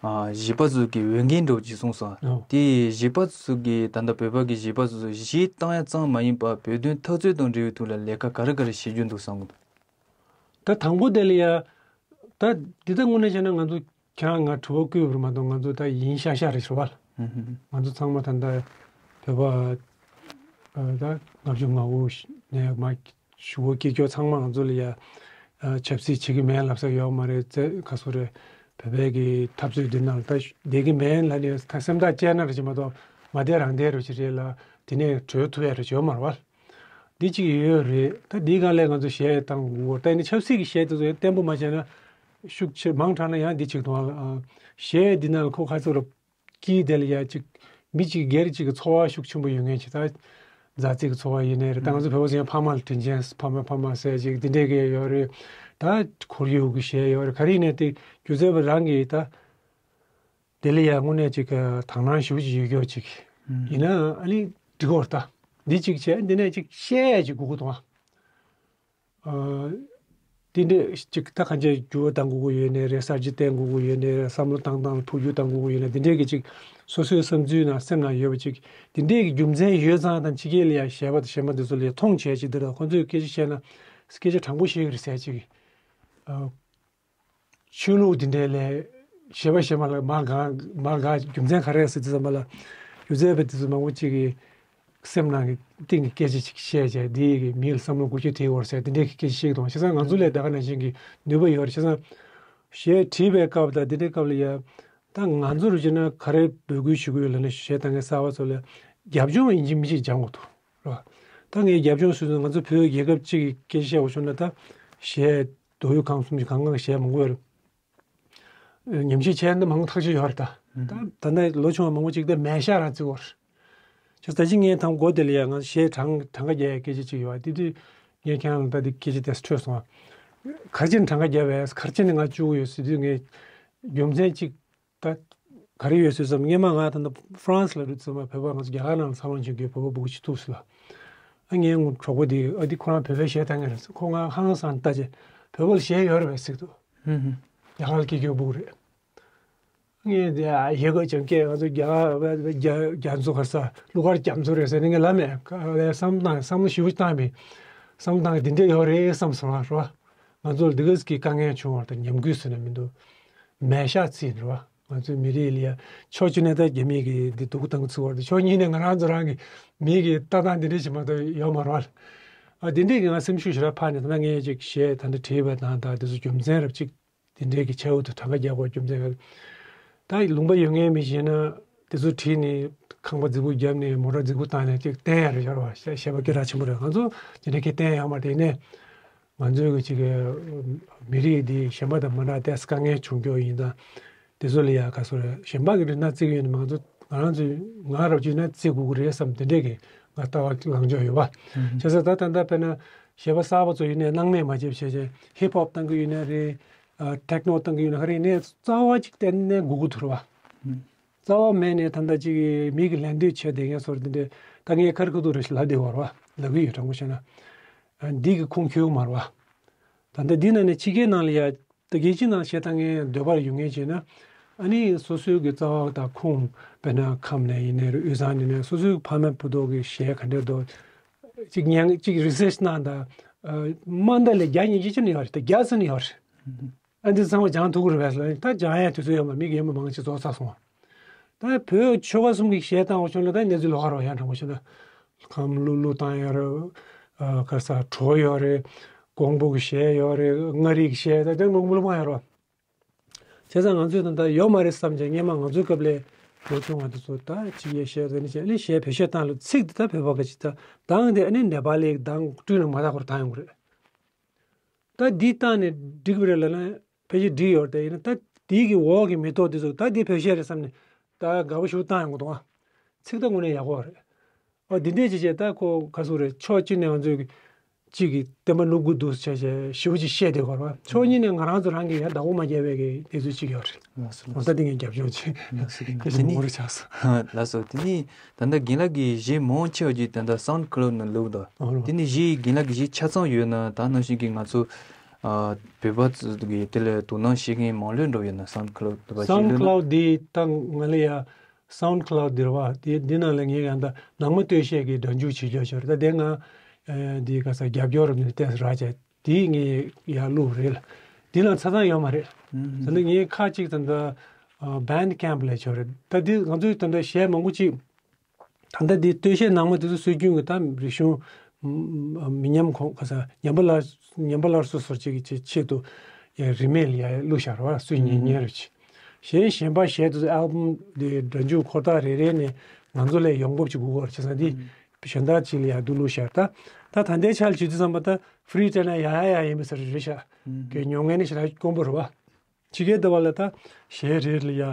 ཨ་གཞིས་པ་ཚོ་གི་འོས་འགན་འདྲ་བོ་ཅིག་གསུངས་སོང་། ཨོ། དེ་གཞིས་པ་ཚོ་གི་ད་ལྟ་བོད་པ་གི་གཞིས་པ་ཚོ་གཞིས་བཏང་ཡ་ཙམ་མ་ཡིན་པར་བོད་དོན་འཐབ་རྩོད་དང་འབྲེལ་བའི་ཐོག་ལ་ལས་ཀ་ག་རེ་ག་རེ་བྱེད་རྒྱུ་འདུག་བསམ་གི་འདུག་ད་དང་པོ་དེ་ལ་ཡ། ད་འདི་ད་དངོས་གནས་བྱས་ན་ང་ཚོ་ཁྱེད་རང་ང་དྲི་བ་བཀོད་པར་མ་གཏོགས་ང་ཚོ་ད་ཡིན་ཤག་ཤག་རེད་ཟེར་བ་ལ། ཧུམ་ཧུམ། ང་ཚོ་ཚང་མ་ད་ལྟ་བོད་པ་ཨ་ད་ལྔ་བཅུ་ང་དགུ་ནས་མར་ཞུ་བོ་སྐྱེས་སྐྱོ་ཚང་མ་ང་ཚོ་ལ་ཡ་ཨ་ཆབ་སྲིད་བྱེད་ཀྱི་མེད་ལབ་ས་ཡོད་མ་རེད། ཙེ་ག་སོ་རེད། བོད་པའི་གི་འཐབ་རྩོད་འདི་ནང་ལ་ད་བསྡད་ཀྱི་མེད་ལབ་ནས་ད་སེམས་ཐག་བཅད་ན་རེད་ཅེས་མ་གཏོགས་མ་བསྡད་རང་བསྡད་རེད་ཅེས་རེད་ལ། དེ་ནས་གྲོལ་ཐུབ་ཡ་རེད་ཅེས་ཡོད་མ་རེད་བ། འདི་གཅིག་ཡོད་རེད། ད་འདིའི་སྒང་ལས་ང་ཚོ་གཞས་བཏང་དགོས། ད་ནི་ཆབ་སྲིད་ཀྱི་གཞས་དེ་ཚོ་ཡང་བརྟན་པོ་མ་བྱས་ན་ཤུགས་ཆེ་མང་དྲགས་ན་ཡང་འདི་གཅིག་དང་ཨ། གཞས་འདི་ནང་ལ་ཁོ་ཁ་ཚུར་ལ་དཀྱིལ་དེ་ལ་ཡ་གཅིག་མི་གཅིག་སྒེར་གཅིག་གི་ཚོར་བ་ཤུགས་ཆེན་པོ་ཡོད་མཁན་ཅིག་ད་མཛའ་བརྩེ་གི་ཚོར་བ་ཡིན་ནའི་རེད། ད་ང་ཚོ་བོད་པ་ཚོ་ཡང་ཕ་མ་ལ་དྲིན་ཆེན་ཕ་མ་ཕ་མ་ཟེར་ཅིག་འདི་འདྲས་ཀྱི་ཡོད་རེད། ད་ཁོར་ཡུག་གི་གཞས་ཡོད་རེད། ག་རེ་ཡིན་ནའི་དེ་སྒྱུ་རྩལ་པ་རང་གིས་ད། དེ་ལ་ཡང་དངོས་གནས་ཅིག་དང་སྣང་ཞེ་པོ་ཅིག་ཡོད་རྒྱུ་ཅིག་ཨུམ། ཡིན་ན་ཨ་ནི་འགྲིག་གོ་རེད་ད། འདི་ཅིག་བྱས་འདི་ནས་ཅིག་བཤད་ཅིག་དགོས་ཀྱི་འདུག་ཨ། ཨ། འདི་འདྲས་ཅིག་ད་གང་ཅི་འགྱུར་བ་གཏང་དགོས་ཀྱི་ཡོད་ནའི་རེད། གསར་བརྗེ་བསྟན་དགོས་ཀྱི་ཡོད་ནའི་རེད། བསམ་བློ་བཏང་སྟངས་ལ་འཕོ་འགྱུར་གཏང་དགོས་ཀྱི་ཡོད་ནའི་འདི་འདྲས་ཀྱི་ཅིག་སོ་སོའི་བསམ་ཚུལ་ནང་སེམས་ནང་ཡོད་པ་ཅིག་འདི་འདྲས་ཀྱི་རྒྱུ་མཚན་ཡོད་ཙང་དང་ཕྱི་རྒྱལ་ལ་ཡང་གཞས་པ་དང་གཞས་མ་འདི་ཚོ་ལ་ཡང་མཐོང་བྱས་ཅིག་འདི་ལ་ཁོང་ཚོས་སྐད་ཆ་བཤད་ན་སྐད་ཆ་དྲང་པོ་བཤད་ཀྱི་རེད་ཟེར་ཅིག་ཨ། ཆོས་ལུགས་འདི་འདྲའི་ལས་གཞས་པ་གཞས་མ་ལ་མ་དགའ་མ་དགའ་རྒྱུ་མཚན་ག་རེ་ཟེར་དུས་ཙམ་པ་ལ་སྒྱུ་རྩལ་པ་འདི་ཚོ་མང་པོ་ཅིག་གིས་སེམས་ནང་གི་གཏིང་གི་སྐད་ཆ་ཅིག་བཤད་བྱས་འདི་གི་མི་ལ་བསམ་བློ་འགུལ་སྐྱོད་དེ་བར་ཟེར་འདི་འདྲའི་གི་སྐད་ཆ་བཤད་ཀྱི་འདུག་བྱས་ཙང་ང་ཚོ་ལས་ད་ག་ནང་བཞིན་གྱི་ནུས་པ་ཡོད་རེད། བྱས་ཙང་གཞས་བྲིས་པའི་སྐབས་དང་འདི་འདྲའི་སྐབས་ལ་ཡ་ད་ང་ཚོ་རུ་བྱས་ན་ག་རེ་འབོད་སྐུལ་ཞུ་གི་ཡོད་ལབ་ན་གཞས་བཏང་མཁན་གསར་པ་ཚོ་ལ་རྒྱབ་ལྗོངས་ཡིན་གཅིག་མིན་གཅིག་སྦྱང་དགོས་འདུག་རེད་བ། ད་ངས་རྒྱབ་ལྗོངས་སུ་ང་ཚོ་བོད་རྒྱལ་ཁབ་གཅིག་གི་སྐད་ཆ་བཤད་དགོས་བྱུང་ན་ད་གཞས། མདོ་དབུས་ཁམས་གསུམ་གྱི་གང་གང་གཞས་མང་པོ་ཡོད་རེད། ཉམས་ཞིབ་བྱས་ན་མང་པོ་ཐག་ཆོད་ཡོད་རེད་ད། ད་ད་ལྟ་ལོ་ཆུང་བ་མང་པོ་ཅིག་ད་མལ་ཤག་རང་བརྩི་བར། ཅིག་ད་ཅི་ངས་དང་པོ་དེ་ལ་ཡ་ང་གཞས་གྲངས་གྲངས་ཀ་རྒྱག་ཡའི་སྐད་ཆ་ཅིག་ཡོད་པ་དེ་དུས་ངས་ཁྱེད་རང་ལ་ད་དེ་སྐད་ཆ་དེ་འཕྲོད་སོང་བ། ག་རེ་བྱས་ནས་གྲངས་ཀ་རྒྱབ་པས་ག་རེ་བྱས་ནས་ང་བཅུག་གི་ཡོད་ཟེར་དུས་ངས་རྒྱུ་མཚན་ཅིག་ད་ག་རེ་ཡོད་ཟེར་བསམ། སྔོན་མ་ང་ད་ལྟ་ཧྥ་རན་སི་ལ་འགྲོ་དུས་ཙམ་པ་བོད་པ་ང་ཚོ་རྒྱ་གར་ནང་ལ་འཚར་ལོངས་བྱེད་མཁན་བོད་པ་སྤུ་གུ་ཅིག་ཐུག་སོང་ལ། ཨ་ངའི་ངོ་གྲོགས་པོ་དེ་ཨ་དེ་ཁོ་རང་བོད་པའི་གཞས་བཏང་མཁན་རེད་ཟེར། ཁོ་ང་ཧང་སང་ལྟ་བྱས་བོད་པ་ལ་གཞས་ཡོད་རེད་པས་ཟེར་འདུག་ཧུམ་ཧུམ། རྒྱ་གར་ལ་སྐྱེས་སྐྱེས་སྤུ་གུ་རེད། ངས་དེ་ཨ་ཡེ་གོ་ཅང་སྐད་ང་ཚོ་རྒྱ་གར་རྒྱ་རྒྱ་མཚོ་ག་ས་གླུ་གར་རྒྱ་མཚོ་རེད་ཟེར་ནས་ངས་ལབ་མེད། ཁ་ལས་བསམ་བཏང་བསམ་བློ་ཞེ་པོ་བཏང་མེད། བསམ་བཏང་འདི་འདྲས་ཡོད་རེད་བསམ་སོང་ང་རེད་བ། ང་ཚོ་ལ་འདི་ག་ཟིག་གི་དཀའ་ངལ་བྱུང་བ་དང་ཉམས་རྒུད་ཟེར་ན་མི་འདུག་མལ་ཤག་བརྩིས་ནས་རེད་བ། ང་ཚོའི་མི་རིགས་ལ་ཡ་ཕྱོགས་གཅིག་ནས་ད་རྒྱ་མི་གིས་འདི་སྡུག་གཏང་གི་ཚུལ་བར་དུ་ཕྱོགས་གཉིས་ནས་ང་རང་ཚོ་རང་གི་མི་གི་ལྟ་སྟངས་འདི་འདྲས་ཞིག་མ་གཏོགས་ཡོད་མ་རེད་བ། ཨ་འདི་འདྲས་ཀྱི་ང་སེམས་ཤུགས་ཞེ་དྲག་འཕར་ནས་ད་ལྟ་ངས་ཅིག་གཞས་ད་འདི་བྲིས་པ་དང་ད་འདི་ཚོ་རྒྱུ་མཚན་རབ་ཅིག་འདི་འདྲས་ཀྱི་ཆེད་དུ་གྲངས་ཀ་རྒྱག་དགོས་རྒྱུ་མཚན་རེད། ད་ལུང་པ་ཡོད་མཁན་མི་ཞིག་ཡིན་ན་འདི་ཚོ་བྲིས་ནས་ཁང་པ་རྫིག་པོ་བརྒྱབ་ནས་མོ་ཊ་རྫིག་པོ་བཏང་ནས་ཅིག་བསྟན་ཡ་རེད་ཤག་རེད་བ། གཞས་པ་སྐད་གྲགས་ཆེན་པོ་རེད། ང་ཚོ་འདི་འདྲས་ཀྱི་བསྟན་ཡོད་མ་རེད། དེ་ནས། ང་ཚོའི་གི་ཅིག་གི་མི་རིགས་འདི་གཞན་པ་དང་མ་འདྲ་ཏོག་ཙམ་དཀའ་ངལ་བྱུང་རྒྱུ་ཡིན་ཙང་། དེ་ཚོ་ལ་ཡ་ག་ཚོད་རེད། གཞན་པ་གི་རིགས་སྣ་བརྩི་གི་ཡོད་ན་མ་གཏོགས་ང་རང་ཚོའི་ང་རང་ཚོའི་ན་བརྩི་དགོས་ཀྱི་རེད་བསམ་དེ་འདྲས་ཀྱི་ང་ལྟ་བ་ལངས་ཕྱོགས་ཡོད་པ། ཨུམ། བྱས་ཙང་ད་ད་ལྟ་དཔེར་ན་གཞས་པ་གསར་པ་ཚོ་ཡིན་ནའི་སྣང་མེད་མ་བྱེད་བྱས་བྱས་ཧིབ་ཧོབ་བཏང་གི་ཡོད་ན་རེད། ཨ་ཊེག་ནོ་བཏང་གི་ཡོད་ན་ག་རེ་ཡིན་ནའི་རྩ་བ་ཅིག་གཏན་ནས་དགོས་ཀྱི་འདུག་རེད་བ། ཨུམ། རྩ་བ་མེད་ནས་ད་ལྟ་ཅིག་མི་གི་ལད་ཟློས་བྱས་བསྡད་མཁན་ཚོར་འདི་འདྲས་ད་ངས་ཁ་རི་ཁ་ཐུག་རེ་ཞིག་ལབ་བསྡད་ཡོད་རེད་བ། ལབ་ཀྱི་ཡོད་དྲང་པོ་བཤད་ན། ཨ་འདི་གི་ཁུངས་འཁྱོལ་མ་རེད་བ། ད་ལྟ་འདི་ནང་ནས་ཕྱི་རྒྱལ་ནང་ལ་ཡ་ད་རྒྱལ་སྤྱི་ནང་བཤད་སྟངས་ངའི་འདོད་པ་ཡོད་མཁན་བྱས་ན། ཨ་ནི་སོ་སོའི་གི་རྩ་བ་དང་ཁུངས་དཔེར་ན་ཁམས་ནས་ཡིན་ནའི་རེད། དབུས་གཙང་ནས་ཡིན་ནའི་སོ་སོའི་ཕ་མ་བུ་ཕྲུག་གི་གཞས་ག་འདྲས་འདུག་ཅིག་ཉན་ཅིག་རི་སར་ཆི་གནང་དང་། ཨ་མ་མཐའ་ལས་རྒྱ་ཉན་གྱི་ཅི་ནས་ཡོད་རེད། ད་རྒྱ་ཚོ་ནས་ཡོད་རེད། ཨ་འདི་ཚང་མ་སྦྱང་ཐུབ་ཀྱི་རེད་པས་ལབ་ནས་ད་སྦྱང་ཡ་དུས་ཚོད་ཡོད་མ་མི་གི་ཡོད་མ་མང་ཆེ་རྫོགས་ཚར་སོང་བ། ད་བོད་ཆོལ་ཁ་གསུམ་གྱི་གཞས་བཏང་བ་བྱུང་ན་ད་གནས་ཚུལ་ལོགས་ཀ་རེད་བ། ཡང་དྲང་པོ་བཤད་ན། ཁམས་གླུ་གླུ་བཏང་ཡ་རེད། ཨ་ག་ས་བྲོ་ཡོད་རེད། ཀོང་པོ་གི་གཞས་ཡོད་རེད། མངའ་རིས་ཀྱི་གཞས་ད་ལྟ་མང་པོ་མང་ཡོད་རེད་བ། བྱས་ཙང་ང་ཚོས་ད་ལྟ་ཡོད་མ་རེད་བསམ་བྱས་སྔོན་མ་ང་ཚོའི་སྐབས་ལས་ལོ་ཆུང་བ་དེ་ཚོ་ད་ཅིག་ཡས་གཞས་ད་ནི་བྱས་ཨ་ནི་གཞས་བེད་སྤྱོད་བཏང་ལ་ཚིག་དེ་ད་བོད་པ་ག་ཅིག་ད་གདངས་དེ་ཨ་ནི་ནེ་པ་ལི་གདངས་བསྐྲུན་ལ་མ་དག་པར་བཏང་ཡོང་གི་རེད། ད་འདི་བཏང་ནས་འགྲིག་པ་རེད་ལབ་ན་ དཔེ་ཆ་བསྒྲིགས་ཡོད་རེད། དེ་ཡིན་ན་ད་དེའི་གི་འོག་གི་མེ་ཏོག་དེ་ཚོ་ད་དེ་བོད་གཞས་རེད་བསམ་ནས་ད་དགའ་པོ་ཞེ་པོ་བཏང་ཡོང་གི་འདུག་ཨ། ཚིག་ད་དངོས་གནས་ཡག་པོ་རེད། ཨོ་འདི་འདྲས་ཅིག་བྱས་ད་ཁོ་ག་ཟེར་རེད། ཕྱོགས་གཅིག་ནས་ང་ཚོས་གཅིག་གི་བསྟན་པ་བསྣུབ་དགོས་འདུག་བྱས་བྱས་ཞེ་པོ་ཅིག་བཤད་བསྡད་ཡོད་རེད་བ། ཕྱོགས་གཉིས་ནས་ང་རང་ཚོ་རང་གིས་ཡང་བདག་པོ་མ་བརྒྱབ་པའི་གི་གནས་ཚུལ་ཅིག་ཡོད་རེད། ལགས་སོ་ལགས་ཨོ་ད་འདི་ངས་རྒྱབ་ལྗོངས་ཅིག་ལགས་སོ། དེ་ནི་ངོ་རེ་ཆགས་སོང་། ལགས་སོ། དེ་ནི་ད་ལྟ་རྒན་ལགས་ཀྱི་གཞས་མང་ཆེ་བ་ཅིག་ད་ལྟ་SoundCloud་ནང་བླུགས་འདུག་ཨོ་ལགས། དེ་ནི་གཞས་རྒན་ལགས་ཀྱི་གཞས་ཆ་ཚང་ཡོད་ན་ད་ནང་བཞིན་གྱི་ང་ཚོ་ཨ་བོད་པ་ཚོ་གི་དེ་ལ་དོ་སྣང་བྱེད་མཁན་མང་ལོས་འགྲོ་ཡོད་ན། SoundCloud་དེ་བ་ཞིག་ལོས་ན། SoundCloud་དེ་ད་ང་ལ་ཡ་SoundCloud་འདིར་བ་དེ་འདི་ནང་ལ་ངས་ཡང་ད་ནང་མི་སྟོད་གཞས་ཀྱི་སྒྲ་འཇུག་བྱེད་རྒྱུ་ཤོར་ད་དེ་ང་ཨ་འདི་ག་ས་རྒྱབ་སྐྱོར་རབ་ནས་བལྟས་ར་བྱས་དེ་ངས་ཡར་བླུགས་རེད་ལ། འདི་ལ་ཆ་ཚང་ཡོད་མ་རེད། ཨུམ། ད་ནི་ངས་ཁ་ཅིག་ད་ད་ཨ་Bandcamp་ལས་ཆོག་རེད། ད་འདི་ང་ཚོའི་ད་ད་གཞས་མང་པོ་ཅིག་ད་ལྟ་འདི་སྟོད་གཞས་ནང་མ་དེ་ཚོ་སྲོལ་རྒྱུན་གྱི་ད་རིག་གཞུང་མི་ཉམས་གོང་ག་ས་ཉམས་པ་སླར་ཉམས་པ་སླར་གསོ་སོར་ཅིག་གི་ཆེད་དུ་ཡ་རི་མེག་ཡ་བླུགས་བཞག་ར་བ་སུས་ཉན་ཉན་རེ་ཆེ། གཞན་གཞན་པ་གཞས་དེ་ཚོ་ཨལ་བུམ་དེ་སྒྲ་འཇུག་འཁོར་ཐག་རེ་རེ་ནས་ང་ཚོ་ལས་ཡོང་འབབ་ཅིག་དགོས་ཀྱི་རེད། བྱས་ཙང་འདི་གཞན་དག་ཅིག་ལ་ཡ་བསྡུ་བླུགས་བཞག་ད་ད་ད་ལྟའི་ཆར་བྱེད་དུས་ཙམ་པ་ད་ཧྥི་རི་སྤྲད་ན་ཡ་ཡ་ཡ་ཡིན་པའི་ས་རེད་ཤག་གི་ཉོ་མཁན་ནི་ཞེ་དྲག་དཀོན་པོ་རེད་བ། ཕྱི་རྒྱལ་དུ་བ་ལ་ད་གཞས་རེ་ལ་ཡ་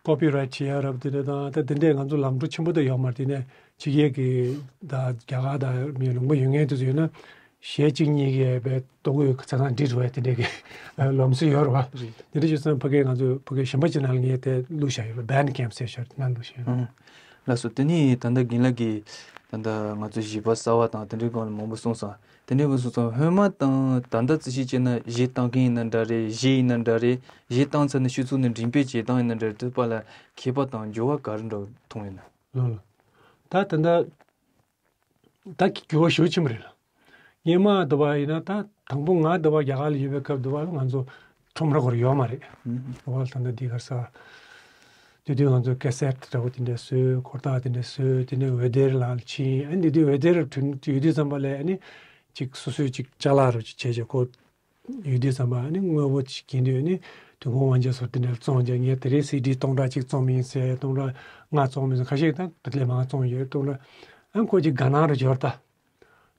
ཀོ་པི་རའེ་ཊི་བྱེད་ཡ་རབ་དེ་འདྲ་དང་ད་དེ་འདྲས་ང་ཚོ་ལམ་འགྲོ་ཆེན་པོ་དུ་ཡོད་མ་རེད། དེ་ནས་ཕྱི་རྒྱལ་གྱི་ད་རྒྱ་གར་དང་མི་ལུང་པ་ཡོད་མཁན་དུ་ཡོད་ན་གཞས་གཅིག་གཉིས་ཀྱི་བའི་ལྟོ་གོས་ཆ་ཚང་འབྲི་འགྲོ་བའི་དེ་འདྲས་ཀྱི་ལམ་སྲོལ་ཡོད་རེད་བ། རེད། དེ་འདྲ་བྱས་ཙང་ཕ་གིའི་ང་ཚོ་ཕ་གིའི་གཞན་པ་ཅིག་ནང་ལ་ངས་དེ་བླུགས་བཞག་ཡོད་པ། Bandcamp་ཟེར་ཤར་དེ་ནང་བླུགས་བཞག་ཡོད། ཨང་། ལགས་སོ། དེ་ནས་ད་ལྟ་རྒན་ལགས་ཀྱིས་ད་ལྟ་ང་ཚོ་བཞེས་པ་གསར་བ་དང་དེ་འདྲའི་སྒང་ལ་མང་པོ་གསུངས་སོང་། དེ་འདྲའི་མང་པོ་གསུངས་སོང་། སྔོན་མ་དང་ད་ལྟ་བརྩི་ཞིབ་བྱས་ན་གཞས་བཏང་མཁན་ཡིན་ན་འདྲ་རེད། གཞས་ཡིན་ན་འདྲ་རེད། གཞས་བཏང་ཚར་ནས་སྤྱི་ཚོགས་ནས་མགྲིན་སྤོས་བྱེད་སྟངས་ཡིན་ན་འདྲ་རེད། དེ་བར་ལ་ཁྱད་པར་དང་འགྱུར་བ་ག་རེ་འདྲ་མཐོང་ཡོད་ན། ལགས་ལགས། ད་ད་ལྟ་ད་འགྱུར་བ་ཞེ་པོ་ཕྱིན་པ་རེད་ལགས། སྔོན་མ་དུ་བ་ཡིན་ན་ད་དང་པོ་ང་དུ་བ་རྒྱ་གར་ལ་ཡོད་པའི་སྐབས་དུ་བ་ལ་ང་ཚོ་ཁྲོམ་ར་སྐོར་ཡོད་མ་རེད། ཨུམ། དུ་བ་ལ་ད་ལྟ་འདི་ག་ས་དེ་དུས་ང་ཚོ་ཀེ་སེཊ་འདྲ་བོ་དེ་འདྲ་བཟོས། འཁོར་ཐག་དེ་འདྲ་བཟོས། དེ་ནས་འོད་སྡེར་ལ་ཕྱིན། ཨ་ནི་དེ་དུས་འོད་སྡེར་ཐོན་ཡོད་དུས་ཙམ་པ་ལ་ཨ་ནི་ཅིག་སོ་སོས་ཅིག་ཅ་ལག་རུ་ཅིག་བྱས་བྱས་ཁོ་ཡོད་དུས་ཙམ་པ་ཨ་ནི་དངོས་པོ་ཅིག་གྱེན་དུས་ཨ་ནི་དུས་འཁོར་དབང་ཆེན་སོགས་དེ་འདྲ་བཙོང་བྱས། ངས་དེ་རིང་སི་ཌི་སྟོང་ཕྲག་གཅིག་བཙོང་མིན་ཟེར། སྟོང་ཕྲག་ལྔ་བཙོང་མིན་ཟེར། ཁ་ཤས་ད་དེ་ལས་མང་བཙོང་ཡོད། སྟོང་ཕྲག་ཨ་ཁོ་ཅིག་དགའ་སྣང་རུ་འབྱོར་ད།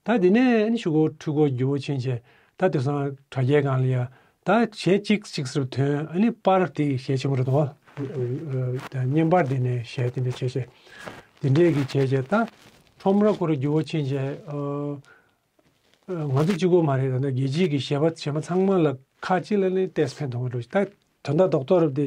ད་དེ་ནས་ཨ་ནི་ཤུ་གུ་ཕྲུ་གུ་རྒྱུ་བོ་ཕྱིན་བྱས་ད་དེང་སང་དྲ་རྒྱའི་སྒང་ལ་ཡ་ད་གཞས་གཅིག་གཅིག་ཟེར་ཐོན། ཨ་ནི་པར་དེ་གཞས་ཆེན་པོ་རེད་དོ། ད་བརྙན་པར་དེ་ནས་གཞས་དེ་འདྲ་བྱས་བྱས་དེ་འདྲས་ཀྱི་བྱས་བྱས་ད་ཁྲོམ་ར་ཁོ་ར་རྒྱུ་བོ་ཕྱིན་བྱས་ཨ་ང་ཚོ་གཅིག་པོ་མ་རེད། ད་ལྟ་རྒྱལ་སྤྱིའི་གི་གཞས་པ་གཞས་པ་ཚང་མ་ལ་ཁག་ཅིག་ལ་ནི་ཏོག་ཙམ་ཕན་ཐོགས་འགྲོ། ད་ད་ལྟ་རྡོག་རྡོག་རེད་དེ་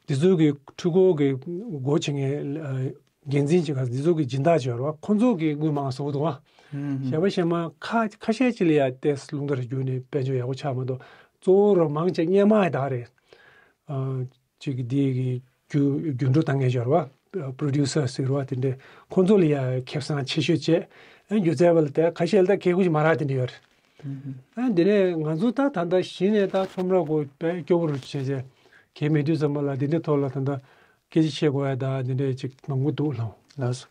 འདི་ཚོའི་གི་ཕྲུ་གུ་གི་སྒོ་ཕྱེ་མཁན་འགན་འཛིན་གྱི་ག་འདི་ཚོ་གི་སྦྱིན་བདག་ཅིག་ཡོད་རེད་བ། ཁོང་ཚོ་གི་དངུལ་མང་བཟོ་གི་འདུག་བ། ཨུམ། གཞས་པ་གཞས་མ་ཁ་ཁ་ཤས་ཅིག་ལ་ཡ་ཏོག་ཙམ་རླུང་རྟ་རུ་བརྒྱུགས་ནས་དཔལ་འབྱོར་ཡག་པོ་ཆགས་མ་གཏོགས་གཙོ་བོ་རུ་མང་ཆེ་སྔོན་མ་ཡི་དག་རེད། ཨ་ཅིག་འདི་གི་རྒྱུ་རྒྱུན་སྒྲོ་བཏང་མཁན་ཅིག་ཡོད་རེད་བ། པྲོ་ཌིའུ་སར་ཟེར་བ་དེ་འདྲས་ཁོང་ཚོ་ལ་ཡ་ཁེ་བཟང་ཆེ་ཤོས་བྱས། ཨ་སྒྱུ་རྩལ་པ་ལ་ད་ཁ་ཤས་ལ་ད་ཁེ་ཁུ་ཅིག་མ་རག་དེ་འདྲས་ཡོད་རེད། ཨ་འདི་ནས་ང་ཚོ་ད་ད་ལྟ་གཞི་ནས་ད་ཁྲོམ་ར་སྒོ་དཔེ་སྐྱོ་པོ་རུ་བྱས་བྱས་གལ་མེད་དུས་ཙམ་པ་ལ་འདི་འདྲའི་ཐོག་ལ་ད་ལྟ་སྐད་ཆ་བཤད་དགོས་ཡ་ད་འདི་འདྲའི་ཅིག་མང་པོ་འདུག་ལགས། ལགས་སོ།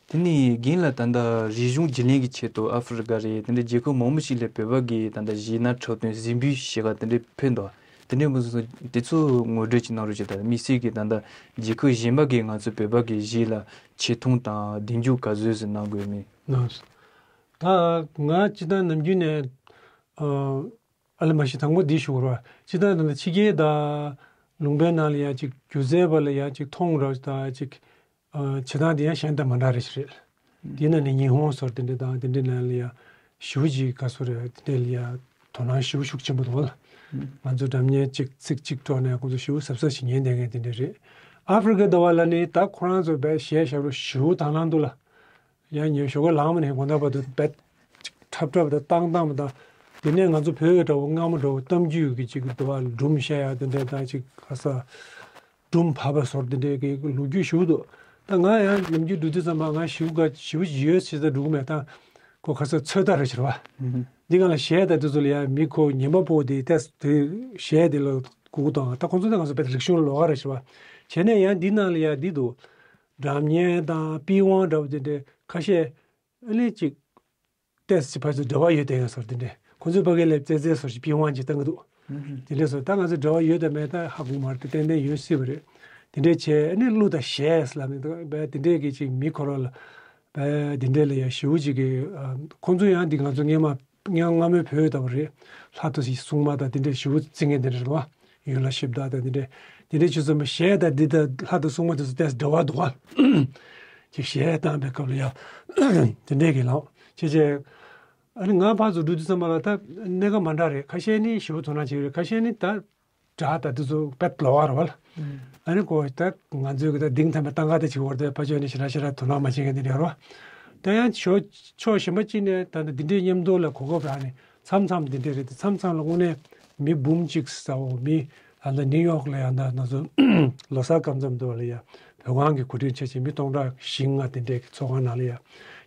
དེ་ནས་རྒན་ལགས་ད་ལྟ་རིག་གཞུང་བརྒྱུད་ལེན་གྱི་ཆེད་དུ་ཨ་ཧྥེ་རི་ཀ་རེད། དེ་འདྲའི་རྒྱལ་ཁབ་མང་པོ་ཞིག་ལ་བོད་པ་གི་ད་ལྟ་གཞས་སྣ་འཁྲབ་སྟོན་གཟིགས་འབུལ་ཞེས་ག་དེ་འདྲའི་ཕེབས་འདུག་དེ་འདྲའི་མི་སོ་སོ་དེ་ཚོ་ངོ་སྤྲོད་ཅིག་གནང་རོགས་བྱེད་དང་། དམིགས་བསལ་གྱི་ད་ལྟ་རྒྱལ་ཁབ་གཞན་པ་གི་ང་ཚོ་བོད་པ་གི་གཞས་ལ་ཆེ་མཐོང་དང་གདེང་འཇོག་ག་ཚོད་ཟིག་གནང་དགོས་མིན། ལགས་སོ། ད་ང་སྤྱིར་བཏང་ནམ་རྒྱུན་ནས་ཨ་ཨ་ལ་མ་གཞི་དང་པོ་འདི་ཞུ་དགོས་རེད་བ། སྤྱིར་བཏང་ད་ལྟ་ཕྱི་རྒྱལ་དང་ལུང་པའི་ནང་ལ་ཡ་ཅིག་སྒྱུ་རྩལ་པ་ལ་ཡ་ཅིག་མཐོང་རོགས་དང་ཅིག་ཨ་བྱེད་སྟངས་དེ་ཡང་གཞན་དང་མ་འདྲ་རེ་ཞིག་རེད། དེ་ནང་ནས་ཉི་ཧོང་སོགས་དེ་འདྲ་དང་དེ་འདྲའི་ནང་ལ་ཡ་ཞེ་པོ་ཅིག་ག་ཚོད་རེད། དེ་འདྲ་ལ་ཡ་དོ་སྣང་ཞེ་པོ་ཤུགས་ཆེན་པོ་འདུག་ལ། ང་ཚོ་སྒྲ་སྙན་གཅིག་ཚིག་གཅིག་དཀྲོལ་ནས་ཁོང་ཚོ་ཞེ་པོ་གཟབ་གཟབ་ཞིག་ཉན་བསྡད་མཁན་དེ་འདྲ་རེད། ཨ་ཧྥེ་རི་ཀ་དུ་བ་ལ་ནི་ད་ཁོ་རང་ཚོ་བས་གཞས་ཞབས་བྲོ་ཞེ་པོ་དང་བླངས་འདུག་ལ། ཡང་ཉིན་ཞོགས་ཀ་ལངས་མ་ནས་དགོང་དག་བར་དུ་བས་ཁྲབ་ཁྲབ་དང་བཏང་བཏང་བ་དང་། དེ་ནས་ང་ཚོ་བོད་འདྲ་བོ་སྔ་མོ་འདྲ་བོ་གཏམ་རྒྱུད་ཀྱི་ཅིག་འདུག་བ། སྒྲུང་བཤད་ཡ་དེ་འདྲ་དང་ཅིག་ག་ས། སྒྲུང་བབས་པ་སོགས་དེ་འདྲའི་གི་ལོ་རྒྱུས་ཞེ་པོ་འདུག་ད་ང་ཡང་ནམ་རྒྱུན་འགྲོ་དུས་ཙམ་པ་ང་ཞེ་པོ་ག་ཞེ་པོ་ཡོད་ཟེར་ད་འགྲོ་གི་མེད། ད་ཁོ་ག་ས་ཚོད་ལྟ་རེ་བྱེད་པ། འདི་ག་ལ་གཞས་ད་དེ་ཚོ་ལ་ཡ་མི་ཁོ་ཉན་པ་པོ་དེ་ཏེ་དེ་གཞས་དེ་ལ་གུག་དང་། ད་ཁོང་ཚོ་ད་ང་ཚོ་བོད་རིག་གཞུང་ལ་ལོགས་ཀ་རེ་བྱེད་པ། བྱས་ནས་ཡང་འདི་ནང་ལ་ཡ་འདི་འདུག་སྒྲ་སྙན་དང་པི་ཝང་འདྲ་བོ་དེ་འདྲའི་ཁ་ཤས་ཨ་ནི་ཅིག་ཏོག་ཙམ་ཕར་ཚུར་འབྲེལ་བ་ཡོད་བསྡད་ཡོད་སོགས་དེ་འདྲས། ཁོང་ཚོའི་ཕ་གི་ལ་རྩེད་རྩེད་སོགས་ཤིག་པི་ཝང་ཅིག་བཏང་གི་འདུག་དེ་འདྲས་སོགས་ད་ང་ཚོ་འབྲེལ་བ་ཡོད་དང་མེད་ད་ཧ་གོ་མ་རེད་དེ། ཏན་ཏན་ཡོད་སྲིད་པ་རེད། དེ་འདྲས་བྱས་ཨ་ནི་གླུ་དང་གཞས་ལབ་ནས་འདུག་བས། དེ་འདྲས་ཀྱི་ཅིག་མི་ཁོ་རང་ལ་བས་དེ་འདྲས་ལ་ཡ་ཞེ་པོ་ཅིག་གི་ཨ་ཁོང་ཚོ་ཡང་འདི་ང་ཚོ་སྔས་མ་སྔ་སྔ་མོའི་བོད་ལྟ་བུ་རེད། ལྷ་ཐོ་ཞིག་སྲུང་མ་དང་དེ་འདྲས་ཞེ་པོ་བརྩི་མཁན་དེ་འདྲས་རེད་བ། ཡུལ་ལ་གཤིབས་དག་དང་འདི་འདྲས་འདི་འདྲས་བྱས་ཙང་གཞས་དང་འདི་དང་ལྷ་དང་སྲུང་མ་དེ་ཚོ་ཏོག་ཙམ་འབྲེལ་བ་འདུག་ག་ཅིག་གཞས་བཏང་པའི་སྐབས་ལ་ཡ་དེ་འདྲས་ཀྱི་ལངས་བྱས་བྱས། ཨ་ནི་ང་ཕར་ཚུར་འགྲོ་དུས་ཙམ་པ་ལ་ད་གནད་འགག་མ་འདྲ་རེད། ཁ་ཤས་ནི་ཞེ་པོ་དོ་སྣང་བྱེད་ཀྱི་རེད། ཁ་ཤས་ནི་ད་སྒྲ་དང་དེ་ཚོ་དཔེ་ལོགས་ཀ་རེད་བ་ལ། ཨ་ནི་ཁོ་ད་ང་ཚོའི་གི་ད་གདེང་ཐམ་པའི་སྟངས་ཀ་དེ་བྱེད་དགོས་རེད་དེ་ཕར་ཕྱོགས་ནས་ཞེ་དྲག་ཞེ་དྲག་དོ་སྣང་མ་བྱེད་མཁན་དེ་འདྲ་རེད་བ། ད་ཡང་ཕྱོགས་ཕྱོགས་གཞན་པ་གཅིག་ནས་ད་ལྟ་འདི་འདྲའི་མཉམ་དུ་ལ་གོ་སྐབས་རག་ནས་མཚམས་མཚམས་འདི་འདྲ་རེད་དེ་མཚམས་མཚམས་ལ་དངོས་གནས་མི་འབུམ་གཅིག་ས་འོག་མི་ད་ལྟ་ནིའུ་ཡོག་ལ་ཡང་ད་ང་ཚོ་ལོ་གསར་སྐབས་མཚམས་འདུག་བ་ལ་ཡ་བོད་ཁང་གི་གོ་སྒྲིག་བྱས་བྱས་མི་སྟོང་ཕྲག་བཞི་ལྔ་དེ་འདྲའི་གི་ཚོགས་ཁང་ནང་ལ་ཡ་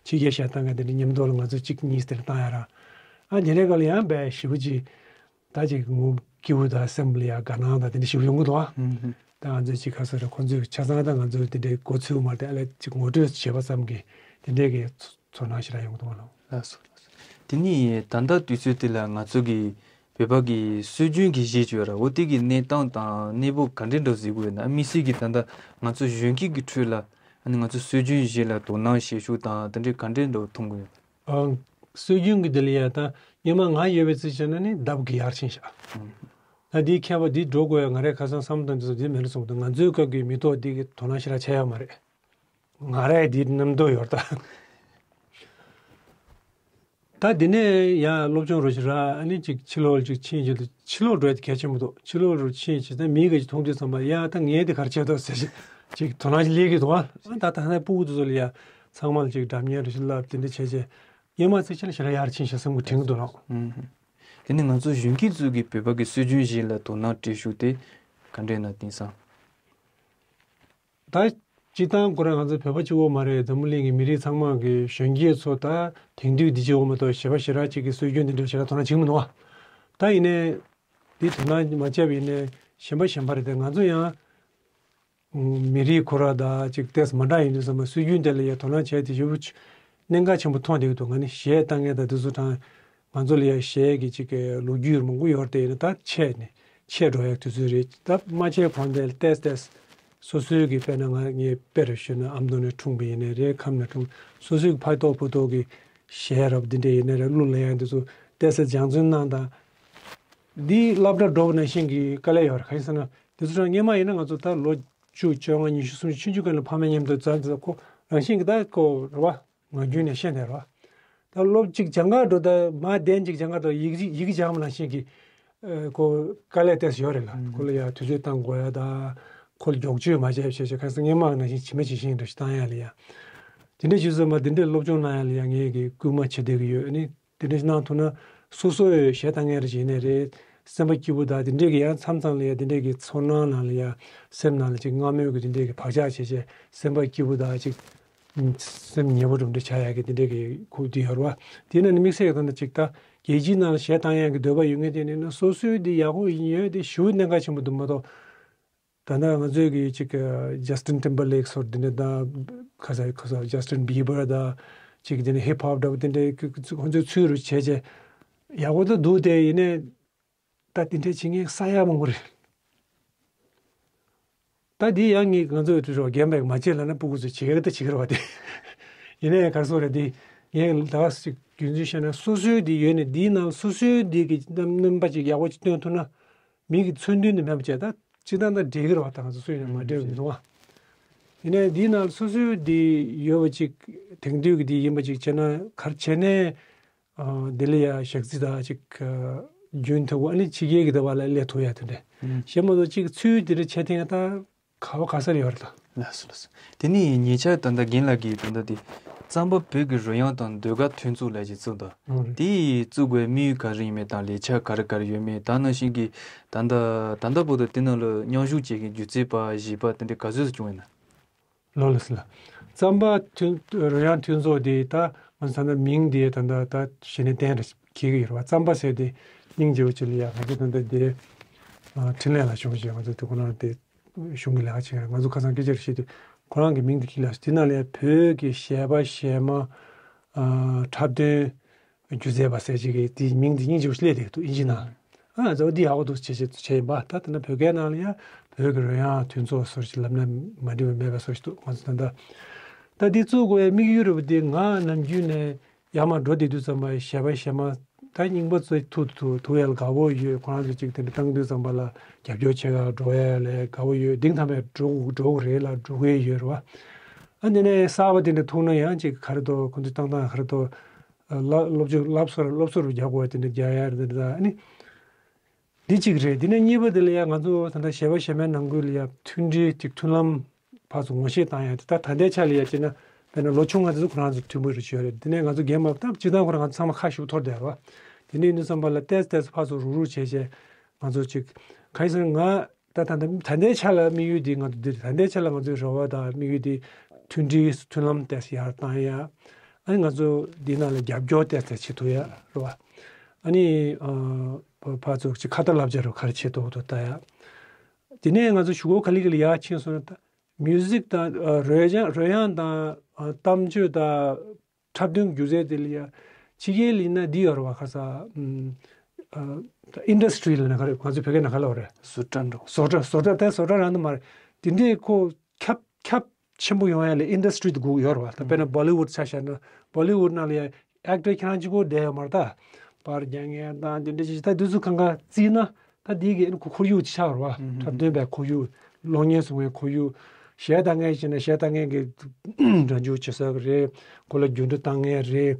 ཕྱི་རྒྱལ་གཞས་བཏང་མཁན་དེ་འདྲ་མཉམ་དུ་ལ་ང་ཚོ་གཅིག་གཉིས་དེ་འདྲ་བཏང་ཡ་ར། ཨ་དེ་འདྲའི་སྐབས་ལ་ཡང་དཔེ་ཞེ་པོ་ཅིག་ད་ཅིག་ངོ་སྐྱིད་པོ་དང་སེམས་ལ་ཡ་དགའ་སྣང་དང་དེ་འདྲ་ཞེ་པོ་ཡོང་གི་འདུག་ཨ། ཧུམ་ཧུམ། ད་ང་ཚོས་ཅིག་ག་ས་རེད། ཁོང་ཚོས་ཆ་ཚང་ད་ང་ཚོས་དེ་འདྲའི་མགོ་ཚོས་མ་རེད་དེ་ཨ་ལས་ཅིག་ངོ་སྤྲོད་བྱས་པ་ཙམ་གྱིས་དེ་འདྲའི་གི་ཚོར་སྣང་ཞེ་དྲག་ཡོང་གི་འདུག་ཨ་ལོ། ལགས་སོ་ལགས་སོ། དེ་ནས་ད་ལྟ་དུས་ཚོད་དེ་ལ་ང་ཚོ་གི་བོད་པ་གི་སྲོལ་རྒྱུན་གྱི་གཞས་བཅོས་ར་འོ་དེ་གི་གནས་སྟངས་དང་གནས་བབ་ག་འདྲའི་འདྲ་གཟིགས་དགོས་ན་དམིགས་བསལ་གྱི་ད་ལྟ་ང་ཚོ་གཞོན་སྐྱེས་ཀྱི་ཁྲོད་ལ་ཨ་ནི་ང་ཚོ་སྲོལ་རྒྱུན་གཞས་ལ་དོ་སྣང་བྱེད་ཤུགས་དང་དེ་འདྲའི་ག་འདྲའི་འདྲ་མཐོང་གི་ཡོད། ཨང་། སྲོལ་རྒྱུན་གྱི་འདི་ལ་ཡ་ད་སྔོན་མ་ང་ཡོད་པའི་ཚེ་བྱས་ན་ནི་ལྡབ་ཀྱིས་ཡར་ཕྱིན་ཤག་ད་འདིའི་ཁྱད་པར་འདི་འགྲོ་དགོས་ཡ་ང་རའི་ཁ་སང་བསམ་བློ་བཏང་དུས་འདི་མེད་ལ་སོང་འདུག་ང་ཚོའི་སྐབས་ཀྱི་མི་ཐོག་འདི་གི་དོ་སྣང་ཞེ་དྲག་བྱས་ཡོད་མ་རེད། ང་རའི་འདི་རྣམ་རྟོག་ཡོད་ད། ད་འདི་ནས་ཡ་སློབ་སྦྱོང་རོ་ཞིག་ར་ཨ་ནི་ཅིག་ཕྱི་ལོགས་ཅིག་ཕྱིན་ཅིག་ཕྱི་ལོགས་འགྲོ་ཡ་དེ་གལ་ཆེན་པོ་འདུག་ཕྱི་ལོགས་རུ་ཕྱིན་ཅིག་ད་མིའི་ག་ཅིག་མཐོང་དུས་ཙམ་པ་ཡ་ད་ངས་དེ་ག་རེ་བྱས་འདུག་ཟེར་ཅིག་ཅིག་དོ་སྣང་ཅིག་སླེབས་ཀྱི་འདུག་ཨ་ད་ད་ལྟ་སྤུ་གུ་དེ་ཚོ་ལ་ཡ་ཚང་མ་ལ་ཅིག་སྒྲ་སྙན་རོ་ཞིག་བསླབ་དེ་འདྲ་བྱས་བྱས། སྔོན་མ་ཚེ་ཕྱི་ལ་ཞེ་དྲག་ཡར་ཕྱིན་ཤག་བསམ་གི་དྲན་གི་འདུག་ལགས། ཨུམ། དེ་ནི་ང་ཚོ་གཞོན་སྐྱེས་ཚོས་ཀྱི་བོད་པ་གི་སྲོལ་རྒྱུན་གཞས་ལ་དོ་སྣང་སྤྲད་ཤུགས་དེ་ག་འདྲས་ན་དེང་སང་། ད་སྤྱིར་བཏང་ཁོ་རང་ང་ཚོ་བོད་པ་གཅིག་པོ་མ་རེད། འཛམ་བུ་གླིང་གི་མི་རིགས་ཚང་མ་གི་གཞོན་སྐྱེས་ཚོ་ད་དེང་དུས་འདི་གཅིག་པོ་མ་གཏོགས་གཞས་པ་ཞེ་དྲག་ཅིག་གི་སྲོལ་རྒྱུན་འདི་འདྲ་ཞེ་དྲག་དོ་སྣང་བྱེད་ཀྱི་མི་འདུག་བ། ད་ཡིན་ནའི་འདི་དོ་སྣང་མ་བྱས་པ་ཡིན་ནའི་གཞན་པ་གཞན་པ་རེད་དེ་ང་ཚོ་ཡང་། མི་རིགས་ཁོ་ར་དང་ཅིག་ཏོག་ཙམ་མ་འདྲ་ཡིན་དུས་ཙམ་པ་སྲོལ་རྒྱུན་དེ་ལ་ཡ་དོ་སྣང་བྱས་ཏེ་ཞེ་པོ་ཅིག་གནད་འགག་ཆེན་པོ་མཐོང་བསྡད་ཀྱི་འདུག་ང་ནི་གཞས་བཏང་མཁན་དང་དེ་ཚོ་དང་ང་ཚོ་ལ་ཡ་གཞས་ཀྱི་ཅིག་གི་ལོ་རྒྱུས་མང་པོ་ཡོད་རེད་དེ་ཡིན་ན་ད་ཆད་ནས་ཆད་འགྲོ་ཡག་དུས་ཚོད་རེད། ད་མ་ཆད་གོང་དེ་ལ་ཏོག་ཙམ་སོ་སོའི་གི་དཔེར་ན་ང་ངས་དཔེ་རུ་ཞུས་ན་ཨ་མདོ་ནས་འཁྲུངས་པ་ཡིན་ནའི་རེད། ཁམས་ནས་འཁྲུངས་སོ་སོའི་གི་ཕ་ཐོག་བུ་ཐོག་གི་གཞས་རབ་འདི་འདྲ་ཡིན་ནའི་རེད། གླུ་ལེན་ཡག་འདི་ཚོ་ཏོག་ཙམ་སྦྱང་བརྩོན་གནང་དང་། འདི་སློབ་གྲྭ་འགྲོ་བ་ནང་བཞིན་གྱི་དཀའ་ལས་ཡོད་རེད། ག་རེ་ཟེར་ན་དེ་ཚོ་རང་སྔོན་མ་ཡིན་ན་ང་ཚོ་ད་ལོ་བཅུ་བཅོ་ལྔ་ཉི་ཤུ་སུམ་ཅུ་ཆུང་ཆུང་སྒང་ལ་ཕ་མའི་མཉམ་དུ་འཛོམས་ཙང་ཁོ་རང་བཞིན་གྱི་ད་ཁོ་རེད་བ། ངག་རྒྱུན་ནས་བཤད་ནས་རེད་བ། ད་སློབ་གཅིག་སྦྱང་གར་འགྲོ་ད་མ་གདན་གཅིག་སྦྱང་གར་འགྲོ་ཡི་གེ་ཡི་གེ་སྦྱངས་པ་ནང་བཞིན་གྱི་ཁོ་དཀའ་ལས་ཏོག་ཙམ་ཡོད་རེད་ལ། ཁོ་ལ་ཡ་དུས་ཚོད་བཏང་དགོས་ཡ་ད་ཁོ་ལ་མགྱོགས་བཅོས་མ་བྱས་བྱས་བྱས་ག་རེ་ཟེར་སྔོན་མ་ནང་བཞིན་ཇི་མ་ཇི་བཞིན་འདྲ་ཞིག་བཏང་ཡ་ལ་ཡ། དེ་འདྲ་ཞིག་བཟོས་མ་དེ་འདྲའི་སློབ་སྦྱོང་གནང་ཡ་ལ་ཡ་ངས་ཀྱི་སྐུལ་མ་བྱེད་བསྡད་ཀྱི་ཡོད་ནི། དེ་འདྲ་ཞིག་གནང་ཐུབ་ན་སོ་སོ་ཡི་གཞས་བཏང་མཁན་རེ་ཞིག་ཡིན་ནའི་རེད། སེམས་པ་སྐྱིད་པོ་དང་དེ་འདྲས་ཀྱི་ཡང་མཚམས་མཚམས་ལ་ཡང་དེ་འདྲས་ཀྱི་ཚོར་སྣང་ནང་ལ་ཡང་སེམས་ནང་ལ་ཅིག་སྔ་མོའི་གི་དེ་འདྲས་ཀྱི་བག་ཆགས་བྱས་བྱས་སེམས་པ་སྐྱིད་པོ་དང་ཅིག་སེམས་ཉེ་བོ་འགྲོ་འདྲ་བྱ་ཡག་གི་དེ་འདྲས་ཀྱི་ཁུག་དེ་ཡོད་རེད་བ། དེ་ནང་ནས་དམིགས་བསལ་གྱི་ད་ནི་ཅིག་ད་རྒྱལ་སྤྱིའི་ནང་ལ་གཞས་བཏང་ཡག་གི་འདོད་པ་ཡོད་མཁན་དེ་ནི་ན་སོ་སོའི་དེ་ཡག་པོ་ཡིན་ཡོད་དེ་ཞེ་པོ་གནད་འགག་ཆེན་པོ་འདུག་མ་གཏོགས། ད་ལྟ་ང་ཚོའི་གི་ཅིག་Justin Timberlake སོགས་འདི་འདྲ་དང་ཁ་ས་ཁ་ས་Justin Bieber དང་ཅིག་འདི་འདྲ་ཧིབ་ཧོབ་འདྲ་པོ་འདི་འདྲའི་ཁོ་ཚོའི་ཚུལ་རུ་བྱས་བྱས་ཡག་པོ་ད་འདུག་དེ་ཡིན་ནའི་ད་འདི་འདྲ་བྱེད་མཁན་ས་ཡ་མང་པོ་རེད། ད་འདི་ཡང་ངས་ང་ཚོའི་དུས་ཚོད་རྒན་པས་མ་བྱེད་ལབ་ན་སྤུ་གུ་ཚོས་བྱེད་ཀྱི་རེད་ད་བྱེད་ཀྱི་རེད་བ་དེ། ཡིན་ནའི་ག་རེ་ཟེར་རེད་དེ་ངས་ད་ཅིག་རྒྱུ་མཚན་བཤད་ན་སོ་སོའི་འདི་ཡོད་ནས་འདིའི་ནང་སོ་སོའི་འདི་གི་རྣམ་པ་ཅིག་ཡག་པོ་ཅིག་སྟོན་ཐུབ་ན། མི་གི་མཚོན་དོན་དེ་མེད་པ་བྱས་ད་སྤྱིར་བཏང་ད་འགྲིག་གི་རེད་བ། ད་ང་ཚོ་སུ་ཡིན་ན་མ་འགྲིག་མི་འདུག་བ། ཡིན་ནའི་འདིའི་ནང་སོ་སོའི་འདི་ཡོད་པ་ཅིག་དེང་དུས་ཀྱི་འདི་ཡིན་པ་ཅིག་བྱས་ན་ག་རེ་བྱས་ནས་འདི་ལ་ཡ་ཞག་རྩི་ད་ཅིག་རྒྱུན་མཐུད་པོ་ཨ་ནི་ཕྱི་རྒྱལ་གྱི་འདི་བ་ལ་སླེབས་ཐུབ་ཡ་དེ་འདྲ་བྱས་མ་གཏོགས་ཅིག་ཚུལ་དེ་འདྲ་བྱས་ཐེངས་ད། ག་བ་ག་ས་ལ་ཡོད་རེད་ད། ལགས་སོ་ལགས་སོ། དེ་ནས་ཉེ་ཆར་ད་ལྟ་རྒན་ལགས་ཀྱིས་ད་ལྟ་དེ་རྩམ་པ་བོད་ཀྱི་རོལ་དབྱངས་དང་ཟློས་གར་མཐུན་ཚོགས་ལབ་ཅིག་བཙུགས་འདུག་ཨོ་རེད། དེ་བཙུགས་པའི་དམིགས་ཡུལ་ག་རེ་ཡིན་མིན་དང་ལས་འཆར་ག་རེ་ག་རེ་ཡོད་མེད་ད་ནང་བཞིན་གྱི་ད་ལྟ་ད་ལྟ་བར་དུ་དེ་ནང་ལ་མཉམ་ཞུགས་བྱེད་མཁན་སྒྱུ་རྩལ་པ་གཞས་པ་དེ་འདྲ་ག་ཚོད་ཙམ་བྱུང་ཡོད་ན། ལོ་ལགས་སོ་ལགས། རྩམ་པ་མཐུན་རོལ་དབྱངས་མཐུན་ཚོགས་དེ་ད་ང་ཚོ་ད་ལྟ་མིང་དེ་ད་ལྟ་ད་གཞི་ནས་གཏན་རེ་འཁེལ་གྱི་ཡོད་རེད་བ། རྩམ་པ་ཟེར་དེ་སྙིང་རྗེ་བོ་ཅིག་ལ་ཡ་ང་ཚོ་ད་ལྟ་དེ་འཕྲིན་ལས་ལ་བྱུང་ཞེས་ང་ཚོ་དེ་ཁོ་ན་དེ། གཞུང་གི་ལས་ཀ་བྱེད་མཁན་ང་ཚོ་ཁ་སང་སྐད་ཆ་རེ་བཤད་དུས་ཁོ་རང་གི་མིང་དེ་ཅིག་ལ་དེ་ནང་ལ་བོད་ཀྱི་གཞས་པ་གཞས་མ། ཨ། འཁྲབ་སྟོན་སྒྱུ་རྩལ་པ་ཟེར་ཅིག་གི་དེའི་མིང་དེ་སྙིང་རྗེ་པོ་ཞིག་སླེབས་བསྡད་འདུག་ཨིན་ཇི་ནང་། ཨ་ཙི་བ་འདི་ཡག་པོ་འདུག་བྱས་བྱས་བྱས་ཡིན་པ་ད་དེ་ན་བོད་སྐད་ནང་ལ་ཡང་བོད་ཀྱི་རོལ་དབྱངས་མཐུན་ཚོགས་ཟེར་ཅིག་ལབ་ན་མ་འགྲིག་པ་མེད་པ་ཟེར་ཅིག་འདུག་ང་ཚོ་ད་ལྟ་ད་འདི་བཙུགས་དགོས་ཡ་དམིགས་ཡུལ་རེད་པ། འདི་ང་ནམ་རྒྱུན་ནས་ཡར་མར་འགྲོ་བསྡད་དུས་ཙམ་པ་གཞས་པ་གཞས་མ། ད་རྙིང་པ་ཚོ་ཐུག་ཐུག་ཐུག་ཡ་ལ་དགའ་བོ་ཡོད། ཁོ་རང་ཚོ་གཅིག་དེ་འདྲ་བཏང་དུས་ཙམ་པ་ལ་རྒྱབ་སྐྱོར་བྱེད་ག་འགྲོ་ཡ་ལ་དགའ་བོ་ཡོད། གཏིང་ཐ་མའི་འགྲོ་འགྲོ་རེད་ལ་འགྲོ་གི་ཡོད་རེད་བ། ཨ་འདི་ནས་གསར་པ་དེ་འདྲ་ཐུག་ན་ཡང་གཅིག་ག་རེ་འདུག་ཁོ་ཚོ་བཏང་སྟངས་ག་རེ་འདུག་ཨ་སློབ་སློབ་སྦྱོང་སློབ་གསོ་སློབ་གསོ་རུ་རྒྱག་དགོས་དེ་འདྲ་རྒྱག་ཡ་རེད། འདི་འདྲ་ཨ་ནི་འདི་གཅིག་རེད། འདི་ནས་གཉིས་པ་དེ་ལ་ཡ་ང་ཚོ་ད་ལྟ་གཞས་པ་གཞས་མའི་ནང་ཁུལ་ལ་ཡ་མཐུན་སྒྲིལ་གཅིག་མཐུན་ལམ་ཕར་ཚུར་ངོ་ཤེས་བཏང་ཡ་དེ། ད་ད་ལྟའི་ཆ་ལ་ཡ་བྱས་ན་དཔེར་ན་ལོ་ཆུང་བ་དེ་ཚོ་ཁོ་རང་ཚོ་མཐུན་པོ་རེ་བྱོས་རེད། དེ་ནས་ང་ཚོ་རྒན་མ་ད་སྤྱིར་བཏང་ཁོ་རང་ཚང་མ་ཁ་ཤུགས་མཐོར་བསྡད་རེད་བ། དེ་འདྲ་ཡིན་དུས་ཙམ་པ་ལ་ཏོག་ཙམ་ཏོག་ཙམ་ཕར་ཚུར་རུག་རུག་བྱས་བྱས་ང་ཚོ་གཅིག་གང་ཡིན་ཟེར་ན་ང་ད་ད་ད་ད་ལྟའི་ཆ་ལ་དམིགས་ཡུལ་དེ་ང་ཚོ་འདི་རེད། ད་ལྟའི་ཆ་ལ་ང་ཚོའི་རེ་བ་དང་དམིགས་ཡུལ་དེ་མཐུན་སྒྲིལ་མཐུན་ལམ་ཏོག་ཙམ་ཡར་བཏང་ཡ། ཨ་ནི་ང་ཚོ་འདི་ནང་ལ་རྒྱབ་སྐྱོར་ཏོག་ཙམ་བྱེད་ཐུབ་ཡ་རེད་བ། ཨ་ནི་ཨ་ཕར་ཚུར་གཅིག་ཁ་ཏ་བསླབ་བྱ་རུ་ག་རེ་བྱེད་ཐུབ་ཐུབ་ལྟ་ཡ། དེ་ནས་ང་ཚོ་གཞུག་གུ་ག་ལེ་ག་ལེ་ཡར་ཕྱིན་སོང་ན་ད་མིའུ་ཟིག་དང་ཨ་རོལ་དབྱངས་རོལ་དབྱངས་དང་ཨ་གཏམ་བརྗོད་དང་འཁྲབ་སྟོན་སྒྱུ་རྩལ་དེ་ལ་ཡ་ཕྱི་རྒྱལ་ལ་ཡིན་ན་འདི་ཡོད་རེད་བ། ཁ་ས་ཨམ་ཨ་ད་ཨིན་ཌ་སི་ཊི་རི་ལ་ན་ག་རེ་ང་ཚོ་བོད་སྐད་ན་ག་ལབ་རེད། བཟོ་གྲྭ་འགྲོ། བཟོ་གྲྭ་བཟོ་གྲྭ་ད་བཟོ་གྲྭ་རང་དུ་མ་རེད། དེ་འདྲས་ཁོ་ཁྱབ་ཁྱབ་ཆེན་པོ་ཡོང་ཡ་ལ་ཨིན་ཌ་སི་ཊི་རི་དེ་སྒུག་ཡོད་རེད་བ། ད་དཔེར་ན་བོ་ལི་ཝུད་ཆ་བཞག་ན་བོ་ལི་ཝུད་ནང་ལ་ཡ་ཨེག་ཊར་ཁྱེད་རང་གཅིག་པོ་བསྡད་ཡོད་མ་རེད། ད་པར་རྒྱག་མཁན་དང་དེ་འདྲ་ཅིག་ད་དུས་ཚོད་གང་ག་བརྩིས་ན་ད་འདི་གི་ཁོར་ཡུག་ཅིག་ཆགས་རེད་བ། འཁྲབ་སྟོན་པའི་ཁོར་ཡུག་གློག་བརྙན་བཟོ་མཁན་ཁོར་ཡུག་གཞས་གཏང་མཁན་བྱས་ན་གཞས་གཏང་མཁན་གྱི་སྒྲ་འཇུག་བྱེད་ས་རེད། ཁོ་ལ་སྒྱུ་འཕྲུལ་བཏང་མཁན་རེད།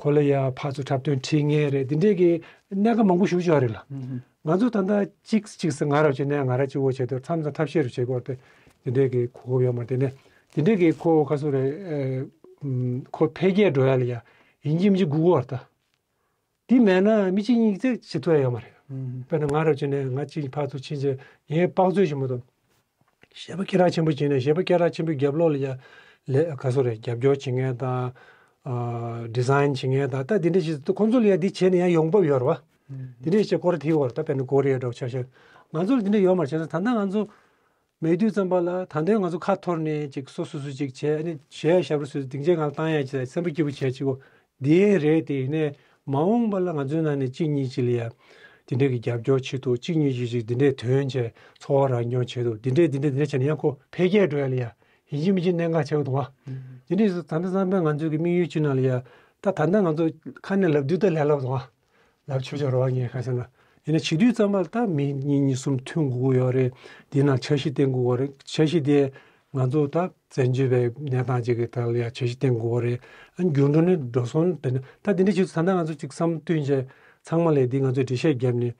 ཁོ་ལ་ཡ་ཕར་ཚུར་འཁྲབ་སྟོན་ཁྲིད་མཁན་རེད། འདི་འདྲས་ཀྱི་གནད་འགག་མང་པོ་ཞེ་པོ་ཅིག་ཡོད་རེད་ལ། ང་ཚོ་ད་ལྟ་གཅིག་གཅིག་སེ་ང་རབ་བྱས་ནས་ང་ར་གཅིག་པོ་བྱས་ཏེ་མཚམས་མཚམས་ཐབས་ཤེས་རུ་བྱེད་དགོས་ཏེ་འདི་འདྲས་ཀྱི་གོ་སྐབས་ཡོད་མ་རེད། དེ་ནས་འདི་འདྲས་ཀྱི་ཁོ་ག་སོ་རེད། ཨེ་ཨུམ་ཁོ་འཕེལ་རྒྱས་འགྲོ་ཡ་ལ་ཡ་ཡིན་གཅིག་མིན་གཅིག་སྒུག་དགོས་རེད་ད། འདི་མེད་ན་མི་གཅིག་གཉིས་ཙམ་བྱེད་ཐུབ་ཡ་ཡོད་མ་རེད། ཨུམ། དཔེར་ན་ང་རབ་བྱས་ནས་ང་གཅིག་ཕར་ཚུར་ཕྱིན་བྱས་ངས་དཔག་ཚོད་ཞིག་མ་གཏོགས། གཞས་པ་སྐད་གྲགས་ཆེན་པོ་བྱས་ནས་གཞས་པ་སྐད་གྲགས་ཆེན་པོའི་རྒྱབ་ལོགས་ལ་ཡ་ལས་ག་སོ་རེད། རྒྱབ་སྐྱོར་བྱེད་མཁན་དང་། ཨ་ཌི་ཛའིན་བྱེད་མཁན་དང་། ད་འདི་འདྲ་ཞིག་ཁོང་ཚོ་ལ་ཡ་འདི་བྱས་ནས་ཡང་ཡོང་འབབ་ཡོད་རེད་བ། ཨུམ། འདི་འདྲ་ཞིག་སྐོར་དེ་ཡོད་རེད། ད་དཔེར་ན་ཀོ་རི་ཡ་འདྲ་བོ་ཆ་བཞག་ང་ཚོ་ལ་འདི་འདྲ་ཡོད་མ་རེད། བྱས་ཙང་ད་ལྟ་ང་ཚོ་མེད་དུས་ཙམ་པ་ལ་ད་ལྟ་ང་ཚོ་ཁ་འཐོར་ནས་ཅིག་སོ་སོ་སོ་ཅིག་བྱས་ཨ་ནི་གཞས་ཞབས་བྲོ་སོ་སོ་སྡིངས་ཆའི་ངང་བཏང་ཡ་ཅིག་སེམས་པ་སྐྱིད་པོ་བྱས་ཅིག་གོ། འདི་རེད། དེ་ཡིན་ནའི་མ་འོངས་པ་ལ་ང་ཚོའི་ནང་ནས་གཅིག་གཉིས་ཅིག་ལ་ཡ་དེ་འདྲའི་གི་རྒྱབ་སྐྱོར་བྱེད་ཐུབ། གཅིག་གཉིས་ཅིག་ཅིག་དེ་འདྲའི་དོན་བྱས་འཚོ་བ་རང་སྐྱོང་བྱེད་ཐུབ། དེ་འདྲའི་དེ་འདྲའི་དེ་འདྲའི་བྱས་ནས་ཡང་ཁོ་འཕེལ་རྒྱས་འགྲོ་ཡ་ལ་ཡ་ཡིན་གཅིག་མིན་གཅིག་གནད་འགག་ཆགས་ཀྱི་འདུག་ཨ། དེ་འདྲའི་ད་ལྟ་བསམ་པའི་ང་ཚོའི་གི་དམིགས་ཡུལ་ཅིག་ནང་ལ་ཡ་ད་ད་ལྟ་ང་ཚོ་ཁ་ནས་ལབ་དུས་ད་ལས་སླ་པོ་འདུག་ཨ། ལབ་ཆོག་ཆོག་རེད་བ། ངས་ག་ཟེར་ན་ཡིན་ན་བྱེད་དུས་ཙམ་པ་ལ་ད་མི་གཉིས་གཉིས་གསུམ་ཐོན་དགོས་ཀྱི་ཡོད་རེད། དེའི་ནང་འཆར་གཞི་བཏིང་དགོས་ཀྱི་རེད། འཆར་གཞི་དེ་ང་ཚོ་ད་བཙན་བྱོལ་བའི་གནས་སྟངས་ཅིག་གི་ཐད་ལ་ཡང་འཆར་གཞི་བཏིང་དགོས་ཀྱི་རེད། ཨ་ནི་འགྱུར་འགྲོ་ནི་འགྲོ་སོང་དེ་ནི་ད་དེ་འདྲ་བྱེད་དུས་ད་ལྟ་ང་ཚོ་ཅིག་བསམ་བློ་བཏོན་བྱས་ཚང་མ་ལས་འདི་ང་ཚོས་འགྲེལ་བཤད་བརྒྱབ་ནས་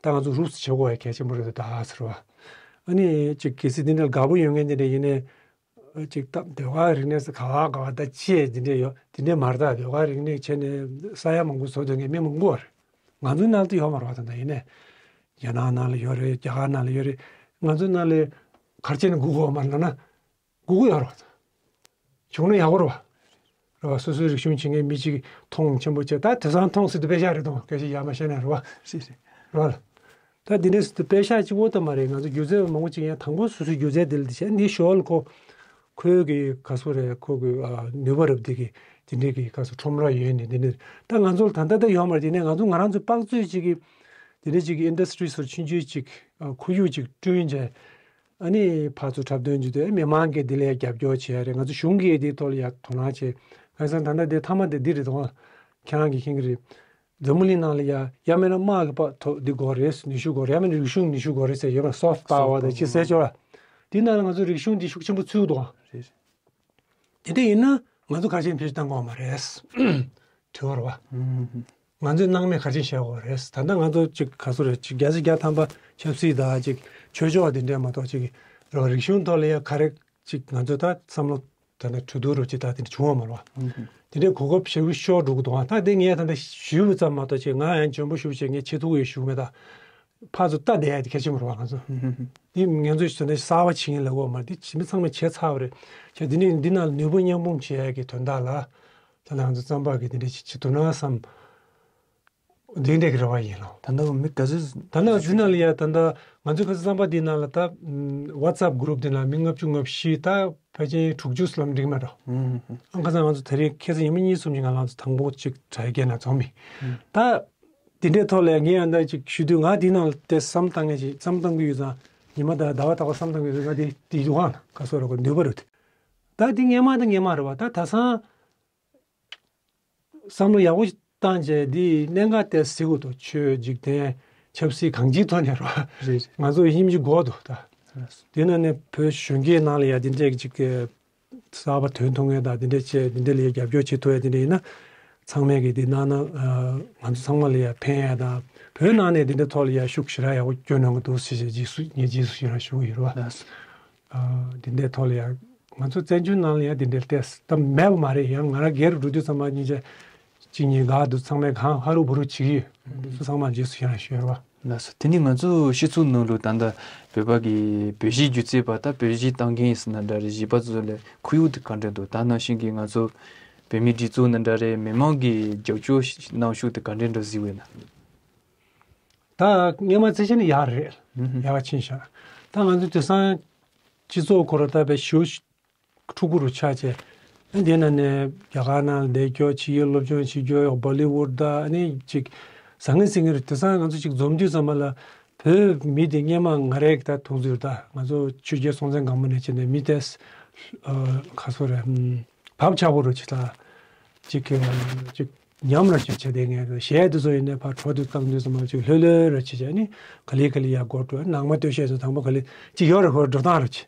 ད་ང་ཚོ་རུབ་སུ་བྱེད་དགོས་ཡ་གལ་ཆེན་པོ་རེད་ད་ཟེར་བ། ཨ་ནི་ཅིག་གལ་སྲིད་འདི་འདྲ་དགའ་པོ་ཡོད་མཁན་དེ་འདྲ་ཡིན་ནའི། ཅིག་ད་ཟློས་གར་རིག་གནས་སུ་ག་བ་ག་བ་ད་ཅི་འདི་འདྲས་ཡོད། འདི་འདྲས་མ་རེད། ད་ཟློས་གར་རིག་གནས་བྱས་ནས་ས་ཡ་མང་པོ་བཟོ་སྡོད་མཁན་མི་མང་པོ་རེད། ང་ཚོའི་ནང་ལ་ད་ཡོད་མ་རེད་བ། ད་ད་ཡིན་ནས་རྒྱ་ནག་ནང་ལ་ཡོད་རེད། རྒྱ་གར་ནང་ལ་ཡོད་རེད། ང་ཚོའི་ནང་ལ་ག་རེ་བྱས་ནས་སྒུག་དགོས་མ་རེད་ལབ་ན་སྒུག་གི་ཡོད་རེད་བ། བྱུང་ན་ཡག་པོ་རེད་བ། རེད་བ། སོ་སོའི་རིག་གཞུང་བྱེད་མཁན་མི་གཅིག་གིས་མཐོང་ཆེན་པོ་བྱས། ད་དེང་སང་མཐོང་སྲིད་དུ་དཔེ་ཤག་རེད་དང་སྐད་ཆ་ཡར་མར་བཤད་ན་རེད་བ། རེད་རེད། རེད་བ། ད་འདི་འདྲས་སྲིད་དུ་དཔེ་ཤག་གཅིག་པོ་ད་མ་རེད། ང་ཚོ་སྒྱུ་རྩལ་བ་མང་པོ་ཅིག་ཡང་དང་པོ་སོ་སོའི་སྒྱུ་རྩལ་འདི་ལ་འདི་བྱས་འདི་ཞོར་ལ་ཁོ་ཁོའི་གི་ག་ཚོད་རེད། ཁོ་གི་ཨ་ནུས་པ་རབ་འདི་གི་འདི་འདྲས་གི་ག་ཚོད་ཁྲོམ་ར་ཡོད་ནི་འདི་འདྲས་ད་ང་ཚོ་ལ་ད་ལྟ་ད་ཡོད་མ་རེད། དེ་ནས་ང་ཚོ་ང་རང་ཚོ་དཔག་ཚོད་ཅིག་གི་འདི་འདྲས་ཅིག་གི་ཨིན་ཌ་སི་ཊི་རི་སོགས་ཆུང་ཆུང་ཅིག་ཨ་ཁོར་ཡུག་ཅིག་བསྐྲུན་བྱས། ཨ་ནི་ཕར་ཚུར་འཁྲབ་སྟོན་བྱེད་དུས་མི་མང་གིས་འདི་ལ་རྒྱབ་སྐྱོར་བྱེད་ཡ་རེད། ང་ཚོ་གཞུང་གིས་འདིའི་ཐོག་ལ་ཡ་དོ་སྣང་བྱེད། གང་ཟེར་ན་ད་ལྟ་འདི་མཐའ་མ་དེ་འདི་རེད་དོ། ཁྱེད་རང་གིས་མཁྱེན་གྱི་རེད། འཛམ་བུ་གླིང་ནང་ལ་ཡ་ཡང་མིན་ན་དམག་གི་པ་ཐོག་འདི་དགོས་རེད། ནུས་ཤུགས་དགོས་རེད། ཡང་མིན་ན་རིག་གཞུང་ནུས་ཤུགས་དགོས་རེད་ཟེར་ཡོད་པ། སོཕ་པ་ཝར་དང་ཅི་ཟེར་ཆོག་ལ། འདི་ནང་ལ་ང་ཚོ་རིག་གཞུང་འདི་ཤུགས་ཆེན་པོ་ཚུད་འདུག་ཨ། རེད། དེ་འདྲ་ཡིན་ན་ང་ཚོ་ག་རེ་བྱས་ནས་བེད་སྤྱོད་གཏང་དགོས་མ་རེད། དྲི་བ་རེད་བ། ང་ཚོས་སྣང་མེད་ག་རེ་བྱས་བཞག་དགོས་རེད། ད་ལྟ་ང་ཚོ་ཅིག་ག་ཚོད་རེད། ཅིག་བརྒྱ་ཆ་བརྒྱ་ཐམ་པ་ཆབ་སྲིད་དང་ཅིག་ཆོས་ཕྱོགས་དེ་འདྲས་མ་གཏོགས་ཅིག་རེད་བ། རིག་གཞུང་ཐོག་ལ་ཡ་ག་རེ་ཅིག་ང་ཚོ་ད་བསམ་བློ་ད་ནི་གྲོས་བསྡུར་རོགས་ཅིག་ད་དེ་འདྲ་བྱུང་བ་མ་རེད་བ། དེ་འདྲའི་གོ་སྐབས་ཞེ་པོ་ཤོར་འགྲོ་གི་འདུག་བ། ད་དེ་ངས་ད་ལྟ་ཞུས་པ་ཙམ་མ་གཏོགས་ཅིག་ང་ཡང་འཇོན་པོ་ཞེ་པོ་ཅིག་ངས་བྱེད་ཐུབ་ཀྱི་ཡོད་ཞུ་གི་མེད། ད་ཕར་ཚུར་ལྟ་བསྡད་ཡ་དེ་གལ་ཆེན་པོ་རེད་བ། ང་ཚོ་འདི་ང་ཚོས་ད་ལྟ་གསར་པ་བྱེད་མཁན་ལབ་དགོས་མ་རེད། དེ་ཞི་མི་ཚང་མས་བྱས་ཚར་བ་རེད། བྱས་དེ་འདྲའི་འདི་ནང་ལ་ནུས་པ་མཉམ་སྤུངས་བྱེད་ཡ་གི་དོན་དག་ལ་ད་ལྟ་ང་ཚོ་རྩམ་པ་གི་དེ་འདྲ་ཅིག་བྱེད་ཐུབ་ན་བསམ། འདི་འདྲ་གི་རེ་བ་ཡིན་ལོ། ད་ལྟ་མི་ག་ཚོད། ད་ལྟ་འདི་ནང་ལ་ཡ་ད་ལྟ་ང་ཚོའི་ཁ་སང་རྩམ་པ་འདི་ནང་ལ་ད་ཝ་ཊི་སི་ཨེབ་གུ་རུབ་འདི་ནང་མི་ལྔ་བཅུ་ང་བཞི། ད་ཕལ་ཆེར་དྲུག་ཅུ་ལམ་འགྲིག་མ་འགྲོ། ཨང་ཁ་སང་ང་ཚོ་དེ་རིང་ཁ་སང་ཉི་མ་གཉིས་གསུམ་ཅིག་ང་རང་ཚོ་དང་པོ་ཅིག་དྲ་རྒྱའི་ནང་འཛོམས་མི། ད་འདི་འདྲའི་ཐོག་ལ་ངས་ཡང་ད་ཅིག་ཞུ་དུས་ང་འདི་ནང་ལ་དེ་བསམ་བཏང་མཁན་ཅིག་བསམ་བཏང་གི་ཡོད་ཙང་ཉི་མ་ད་ཟླ་བ་ད་བ་བསམ་བཏང་གི་ཡོད་ཙང་ང་འདི་འདི་ཡུ་ཧང་ཁ་སོ་ར་གོ་ནུས་པ་རེད། ད་འདི་སྔས་མ་ད་སྔས་མ་རེད་བ། ད་ད་སང་བསམ་བློ་ཡག་པོ་ བཏང་བྱས་འདི་གནད་འགག་ཏོག་ཙམ་གཟིགས་དགོས་འདུག་ཆོས་འཇིག་རྟེན་ཆབ་སྲིད་གང་ཅིའི་ཐོག་ནས་རོ། རེད་རེད། ང་ཚོ་ཡིན་གཅིག་དགོས་འདུག་ད། ལགས་སོ། དེ་ནང་ནས་བོད་གཞོན་སྐྱེས་ནང་ལ་ཡ་འདི་འདྲས་ཅིག་གསར་པ་ཐོན་ཐུབ་མཁན་དང་འདི་འདྲས་བྱས་འདི་འདྲས་ལ་ཡ་རྒྱབ་སྐྱོར་བྱེད་ཐུབ་ཡ་འདི་འདྲས་ཡིན་ན། ཚང་མས་ཀྱི་འདི་གནང་ན་ང་ཚོ་ཚང་མ་ལ་ཡ་ཕན་ཡ་དང་བོད་ནང་ནས་འདི་འདྲས་ཐོག་ལ་ཡ་ཤུགས་ཞེ་དྲག་ཡག་པོ་སྐྱོན་གནང་གི་འདུག་ཟེར་བྱས་རྗེས་སུ་ངས་རྗེས་སུ་ཞུ་ར་ཞུ་གི་ཡོད་རེད་བ། ལགས་སོ། འདི་འདྲའི་ཐོག་ལ་ཡང་ང་ཚོ་བཙན་བྱོལ་ནང་ལ་ཡང་འདི་འདྲའི་ལྟས་ད་མེད་པ་མ་རེད། ཡང་ང་རང་སྒེར་འགྲོ་དུས་ཙམ་པ་སྙིང་རྗེ་གཅིག་གཉིས་དགའ་འདུག་ཚང་མས་གང་ཧ་རུ་བུ་རུ་བྱེད་ཀྱི་ཡོད། ཚང་མ་རྗེས་སུ་ཡང་ཞུ་ར་བ། ལགས་སོ། དེ་ནི་ང་ཚོ་སྤྱི་ཚོགས་ནང་ལ་ད་ལྟ་བོད་པ་གི་བོད་གཞས་སྒྱུ་རྩལ་པ་ད་བོད་གཞས་བཏང་མཁན་ཡིན་ཟེར་ན་འདྲ་རེད། གཞས་པ་ཚོ་ལ་ཁོར་ཡུག་དེ་ག་འདྲ་འདུག་ད་ནང་བཞིན་གྱི་ང་ཚོ་བོད་མི་སྒྲིག་འཛུགས་ན་འདྲ་རེད། མི་མང་གི་རྒྱབ་སྐྱོར་གནང་ཤུགས་དེ་ག་འདྲ་འདྲ་གཟིགས་འོས་ན། ད་སྔོན་མ་བརྩི་བྱས་ནས་ཡག་རེད། ཡག་ཕྱིན་ཤག་ད་ང་ཚོ་དེང་སང་སྤྱི་ཚོགས་ཁོ་ར་ད་བའི་ཞུ་ཕྲུ་གུ་རུ་ཆགས་བྱས། ཨ་འདི་ན་ནས་རྒྱ་གར་ནང་བསྡད་རྒྱུ་ཕྱི་རྒྱལ་སློབ་སྦྱོང་བྱེད་རྒྱུ་བྷོ་ལི་ཝུད་ད་ཨ་ནི་ཅིག་ཟང་ངེ་ཟིང་ངེ་རེད། དེང་སང་ང་ཚོ་ཅིག་འཛོམས་དུས་ཙམ་པ་ལ་བོད་མི་དེ་སྔོན་མ་ང་རའི་ད་མཐོང་ཚུལ་ད་ང་ཚོ་ཆོས་རྒྱལ་སྲོང་བཙན་སྒམ་པོ་ནས་བྱས་ནས་མི་དེ་ཁ་སོ་རེད། བབ་ཆགས་པོ་རུ་ཆེ་ད། ཅིག་གི་ཅིག་ཉམས་ར་ཅིག་བྱས་ཏེ་ངས་གཞས་དེ་ཚོ་ཡིན་ནས་ཕར་འཕྲོ་དེ་བཏང་དུས་ཙམ་པ་ཅིག་ལྷོད་ལྷོད་ར་བྱེད་བྱས་ནི་ག་ལེ་ག་ལེ་ཡར་འགོ་འགྲོ་ནང་མ་སྟོད་གཞས་ཚོ་དང་པོ་ག་ལེ་ཅིག་ཡོད་རེད། ཁོ་འགྲོ་སྟངས་ར་ཅིག་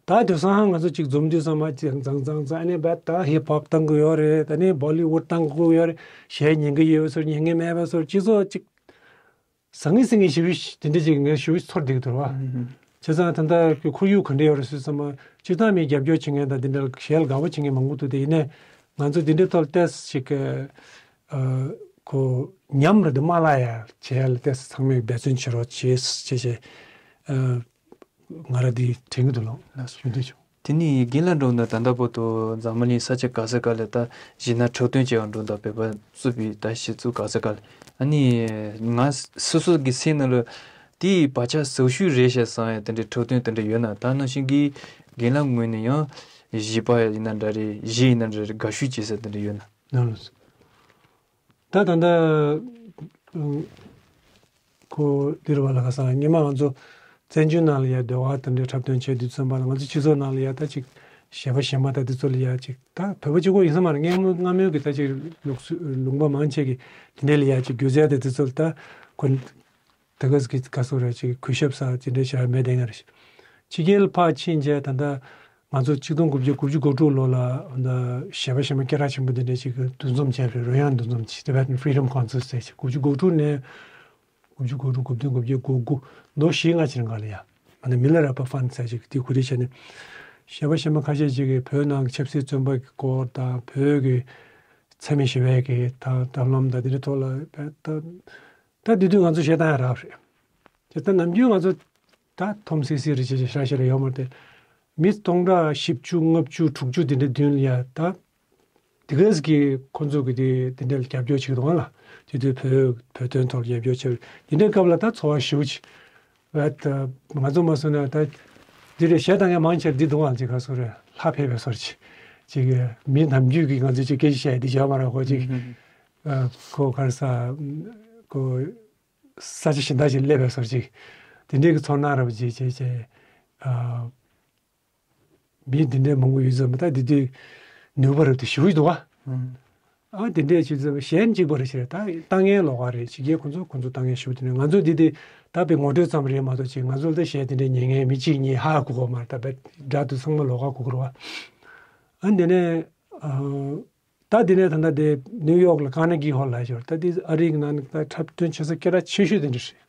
ད་དེང་སང་ང་ཚོ་ཅིག་འཛོམས་དུས་ཙམ་པ་ཅིག་ཙང་ཙང་ཙང་ནི་བད་ད་ཧིབ་ཧོབ་བཏང་གི་ཡོད་རེད། ད་ནི་བྷོ་ལི་ཝུད་བཏང་གི་ཡོད་རེད། གཞས་ཉན་གི་ཡོད་པ་ཚོར་ཉན་གི་མེད་པ་ཚོར་སྤྱི་ཚོགས་ཅིག་ཟང་ངེ་ཟིང་ངེ་ཞེ་པོ་དེ་འདྲ་ཅིག་ངས་ཞེ་པོ་ཚོར་བསྡད་ཀྱི་འདུག་བ། བྱས་ཙང་ད་ལྟ་ཁོར་ཡུག་ག་འདྲ་ཡོད་རེད་ཟེར་ཙམ་པ་སྤྱིར་བཏང་མི་རྒྱབ་སྐྱོར་བྱེད་མཁན་དང་འདི་འདྲ་གཞས་ལ་དགའ་པོ་བྱེད་མཁན་མང་པོ་འདུག་དེ་ཡིན་ནའི་ང་ཚོ་འདི་འདྲའི་ཐོག་ལ་ཏོག་ཙམ་ཅིག་ཨ་ཁོ་ཉམས་རེད་འདུག་མ་བརླག་ཡ་བྱེད་ཡ་ལ་ཏོག་ཙམ་ཚང་མས་འབད་བརྩོན་བྱེད་རོགས་བྱེད་བྱེད་བྱེད་ཨ་ང་ར་འདི་དྲན་གྱི་འདུག་ལགས། ལགས་སོ། ཞུ་འདོད་བྱུང་། དེ་ནས་རྒན་ལགས་འགྲོ་ན་ད་ལྟ་བར་དུ་འཛམ་བུ་གླིང་ས་ཆ་ག་ས་ག་ལ་ད་གཞས་སྣ་འཁྲབ་སྟོན་བྱེད་པར་འགྲོ་ད་བོད་པ་གཙོས་པའི་ད་གཞས་ཚོགས་ག་ས་ག་ལ་ཨ་ནི་ང་སོ་སོ་གི་སེམས་ནང་ལ་དེའི་བག་ཆགས་ཟབ་ཤོས་རེད་ཤག་བསམ་ཡ་དེ་འདྲའི་འཁྲབ་སྟོན་དེ་འདྲ་ཡོད་ན། ད་ནང་བཞིན་གྱི་རྒན་ལགས་ངོས་ནས་ཡང་གཞས་པ་ཡིན་ན་འདྲ་རེད། གཞས་ཡིན་ན་འདྲ་རེད། དགའ་ཤོས་བྱེད་ས་དེ་འདྲ་ཡོད་ན། ནང་ལ། ད་ད་ལྟ་ཁོ་འདིར་བ་ལ་ཁ་སང་སྔོན་མ་ང་ཚོ་བཙན་བྱོལ་ནང་ལ་ཡ་ཟློས་གར་དེ་འདྲའི་འཁྲབ་སྟོན་བྱས་དུས་ཙམ་པ་ལ་ང་ཚོ་སྤྱི་ཚོགས་ནང་ལ་ཡ་ད་ཅིག་གཞས་པ་གཞས་མ་ད་དེ་ཚོ་ལ་ཡ་ཅིག་ད་བོད་པ་གཅིག་པོ་ཡིན་ས་མ་རེད། སྔ་མོ་སྔ་མོའི་གི་ད་ཅིག་ལུགས་སྲོལ་ལུང་པ་མང་ཆེ་གི་དེ་འདྲའི་ལ་ཡ་ཅིག་སྒྱུ་རྩལ་དེ་དེ་ཚོ་ལ་ད་ཁོ་དེ་ག་ཟིག་གི་ག་སོ་རེད་ཅིག་གུས་ཞབས་ས་དེ་འདྲའི་བྱ་བ་མེད་དེ་ང་རེད། ཕྱི་རྒྱལ་ཕར་ཕྱིན་རྗེས་ད་ལྟ་ང་ཚོ་ཆིག་སྟོང་དགུ་བརྒྱ་དགུ་བཅུ་གོ་དྲུག་ལོ་ལ་ད་གཞས་པ་གཞས་མ་སྐད་གྲགས་ཆེན་པོ་དེ་འདྲ་ཞིག་གི་འདུ་འཛོམས་བྱས་པའི་རོལ་དབྱངས་འདུ་འཛོམས་ཅིག་Tibetan Freedom Concert ཟེར་ཅིག་དགུ་བཅུ་གོ་དྲུག་ནས་དགུ་བཅུ་གོ་དྲུག་དགུ་བདུན་དགུ་བརྒྱད་དགུ་དགུ་ལོ་བཞི་ལྔ་ཕྱིན་ག་ལ་ཡ་ང་ནི་མི་ལ་ར་པ་ཧྥན་ཟེར་ཅིག་དེ་གོ་སྒྲིག་བྱས་ནས་གཞས་པ་གཞས་མ་ཁ་ཤས་ཅིག་གིས་བོད་ནང་གི་ཆབ་སྲིད་བཙོན་པ་གི་སྐོར་དང་བོད་ཀྱི་འཚེ་མེད་ཞི་བའི་གི་ད་ཐབས་ལམ་དང་དེ་འདྲའི་ཐོག་ལ་ད་ད་དེ་དུས་ང་ཚོ་གཞས་བཏང་ཡ་རག་རེད། དེ་ལྟར་ནམ་རྒྱུན་ང་ཚོ་ད་ཐོམ་སི་སི་རེ་བྱེད་བྱེད་ཤ་ཤ་རེ་ཡོད་མ་རེད་དེ། མི་སྟོང་ཕྲག་བཞི་བཅུ་ལྔ་བཅུ་དྲུག་ཅུ་དེ་འདྲའི་མདུན་ལ་ཡ་ད། དེ་གས་ཀྱི་ཁོང་ཚོ་གི་དེ་དེ་འདྲའི་རྒྱབ་སྐྱོར་བྱེད་ཀྱི་འདུག་ལ། དེ་དུས་བོད་བོད་དོན་ཐོག་རྒྱབ་སྐྱོར་བྱེད་དེ་འདྲའི་སྐབས་ལ་ད་ཚོར་བ་ཞེ་པོ་ཅིག་བས་ད་ང་ཚོ་མ་སོང་ན་ད་འདི་རེ་གཞས་བཏང་མཁན་མང་ཆེར་འདི་འདུག་ཨང་ཅིག་ག་སོ་རེ་ལྷ་ཕེབས་པའི་སོར་ཅིག་ཅིག་མི་ནམ་རྒྱུན་གྱི་ང་ཚོ་ཅིག་སྐད་ཆ་བཤད་འདི་བྱ་མ་ར་གོ་ཅིག་ཁོ་གར་ས་ཁོ། ས་ཆ་གཞན་དག་ཅིག་སླེབས་པའི་སོར་ཅིག་དེ་འདྲའི་གི་ཚོར་སྣང་རབ་ཅིག་བྱས་བྱས། ཨ། མི་འདི་འདྲའི་མང་པོ་ཡོད་ཙམ་ད་འདི་དུས་ནུས་པ་རབ་ཏུ་ཞུ་གི་འདུག་བ། ཨ་དེ་འདྲའི་ཅིག་ཙམ་གཞན་གཅིག་པ་རེད་ཤེས་རེད། ད་ལྟ་མཁན་ལོགས་ཀ་རེད། ཕྱི་རྒྱལ་ཁོང་ཚོ་ཁོང་ཚོ་ལྟ་མཁན་ཞུ་དེ་ནས་ང་ཚོ་འདི་དེ་ད་པའི་ངོ་སྤྲོད་ཙམ་རེད་མ་གཏོགས་ཅིག་ང་ཚོ་ལ་ད་གཞས་དེ་འདྲའི་ཉན་མཁན་མི་གཅིག་གཉིས་ཧ་གོ་གོ་མ་རེད། ད་པའི་སྒྲ་དུ་ཚང་མ་ལོགས་ཀ་གོ་གི་རེད་བ། ཨ་འདི་ནས་ཨ། ད་དེ་ནས་ད་ལྟ་དེ་ནིའུ་ཡོག་ལ་ཀར་ནེ་གི་ཧོལ་ལ་ཡོད། ད་དེ་ཨ་རིའི་ནང་ནས་ད་འཁྲབ་སྟོན་བྱེད་ས་སྐད་གྲགས་ཆེ་ཤོས་དེ་འདྲ་རེད།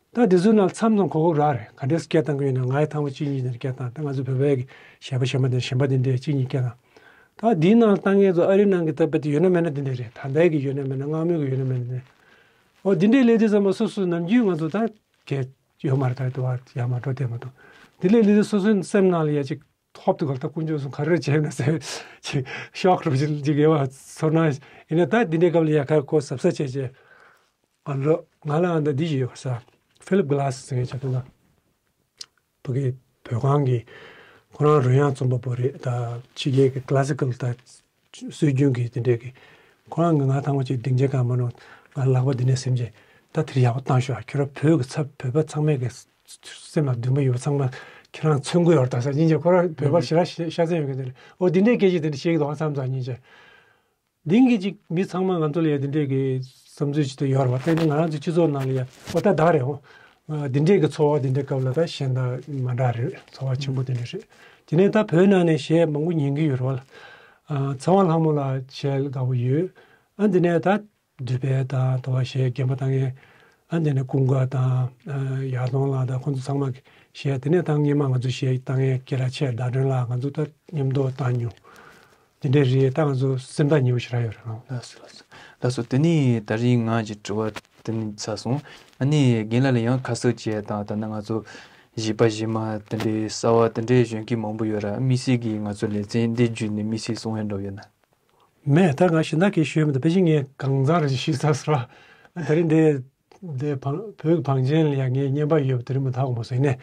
ད་དེ་ཚོའི་ནང་མཚམས་མཚམས་གོ་སྐབས་རག་རེད། ག་འདྲས་སྐད་བཏང་གི་ཡོད་ན་ང་ཡི་ཐང་པ་གཅིག་གཉིས་དེ་འདྲ་སྐད་བཏང་། ད་ང་ཚོ་བོད་པའི་གི་གཞས་པ་གཞས་མ་དེ་གཞན་པ་དེ་འདྲས་གཅིག་གཉིས་སྐད་བཏང་། ད་དེའི་ནང་ལ་ལྟ་མཁན་ཚོ་ཨ་རིའི་ནང་གི་ད་དཔེ་དེ་ཡོད་ན་མེད་ན་དེ་འདྲས་རེད། ད་ལྟའི་གི་ཡོད་ན་མེད་ན་སྔ་མོའི་གི་ཡོད་ན་མེད་ན་དེ་འདྲས། འོ་དེ་འདྲས་སླེབས་དུས་ཙམ་པ་སོ་སོ་ནམ་རྒྱུན་ང་ཚོ་ད་གས་ཡོད་མ་རེད། ད་དུ་བ་ཡར་མ་འགྲོ་དེ་མ་འགྲོ་དེ་ལས་སླེབས་དུས་སོ་སོའི་སེམས་ནང་ལ་ཡ་ཅིག་ཐོབ་ཏུ་ག་ལ་ད་དཀོན་མཆོག་གསུམ་ག་རེ་བྱས་ན་ཟེར་ཅིག་ཤོག་རུ་ཅིག་ཅིག་ཡོད་པ་ཚོར་སྣང་ཡིན་ན། ད་འདི་འདྲའི་སྐབས་ལ་ཡ་ག་གོ་གཟབ་གཟབ་བྱས་བྱས་ང་ལོ་ང་ལ་ཨ་འདི་འདི་ཞིག་ཡོད་ས་ཕི་ལིབ་གྷི་ལ་སི་ཟེར་མཁན་ཆ་ཐུབ་ན་བོད་ཀྱི་བོད་ཁང་གི་ཁོ་རང་རོལ་དབྱངས་རྩོམ་པ་པོ་རེད། ད་ཕྱི་རྒྱལ་གྱི་ཀི་ལ་སི་ཀལ་ད་སྲོལ་རྒྱུན་གྱི་དེ་འདྲའི་གི་ཁོ་རང་གི་ང་ཐང་པོ་ཅིག་སྡིངས་ཆ་གང་མ་ནོ་ང་ལག་པ་འདི་ནས་ཟིན་བྱས་ད་དེར་ཡག་པོ་བཏང་ཤོག་ཁྱོད་རང་བོད་ཀྱི་ཚབ་བོད་པ་ཚང་མས་གི་སེམས་ལ་འདུན་པ་ཡོད་པ་ཚང་མ་ཁྱེད་རང་མཚོན་གི་ཡོད་རེད། ད་ས་སྙིང་རྗེ་ཁོ་རང་བོད་པ་ཞེ་དྲག་ཤ་ཤ་ཚ་ཡོད་མཁན་དེ་རེད། འོ་འདི་འདྲའི་སྐད་ཆ་དེ་འདྲ་བཤད་ཀྱི་འདུག་ཨ་བསམ་ཙང་སྙིང་རྗེ། འདི་གི་ཅིག་མི་ཚང་མ་ང་ཚོ་ལ་ཡ་འདི་འདྲས་ཀྱི་བསམ་ཚུལ་ཅིག་ཏུ་ཡོད་རེད་བ། དེ་ནི་ང་རང་ཚོའི་སྤྱི་ཚོགས་ནང་ལ་ཡ་འོ་ད་ད་རེད་འོ། འདི་འདྲས་ཀྱི་ཚོར་བ་འདི་འདྲས་སྐབས་ལ་ད་གཞན་དང་མ་འདྲ་རེད། ཚོར་བ་ཆེན་པོ་དེ་འདྲས་རེད། དེ་ནས་ད་བོད་ནང་ནས་གཞས་མང་པོ་ཉན་གྱི་ཡོད་རེད་བ་ལ། ཚེ་དབང་ལྷ་མོ་ལགས་གཞས་དགའ་པོ་ཡོད། ཨ་འདི་ནས་ད་འདུས་པའི་དང་དོ་བ་གཞས་རྒན་པ་བཏང་མཁན། ཨ་འདི་ནས་ཀུན་དགའ་དང་ཡར་ལུང་ལགས་དང་ཁོང་ཚོ་ཚང་མ་གི་གཞས། དེ་ནས་ད་སྔོན་མ་ང་ཚོ་གཞས་བཏང་མཁན་སྐད་གྲགས་ཆེ་ཟླ་སྒྲོན་ལགས་ང་ཚོ་ད་མཉམ་དུ་བཏང་མྱོང་། དེ་འདྲས་རེད། ད་ང་ཚོ་སེམས་ཐག་ཉེ་བོ་ཞེ་དྲག་ཡོད་རེད། ལགས་སོ་ལགས་སོ་ལགས་སོ། དེ་ནས་ད་རིང་ང་གི་དྲི་བ་དེ་ནས་ཚར་སོང་། ཨ་ནི་རྒན་ལགས་ལ་ཡང་ཁ་གསབ་བྱས་དང་ད་ནི་ང་ཚོ་གཞས་པ་གཞས་མ་དེ་འདྲའི་གསར་བ་དེ་འདྲའི་གཞོན་སྐྱེས་མང་པོ་ཡོད་ར། དམིགས་བསལ་གྱིས་ང་ཚོ་ལེ་ཚན་འདི་བརྒྱུད་ནས་དམིགས་བསལ་གསུང་ཡ་འདྲ་ཡོད་ན། མེད། ད་ང་གཞན་དག་གིས་ཞུས་མི་འདུག་ཕལ་ཆེར་ངས་གང་ཚང་རེ་ཞིག་ཞུས་ཚར་སོང་ར། ད་རིང་འདི་འདི་བང་བོད་ཀྱི་བང་ཆེན་ལ་ཡང་ངས་བརྙན་པར་ཡོད་པ་དེ་རིང་མ་ཐག་འོང་བ་སོང་ཡིན་ནས།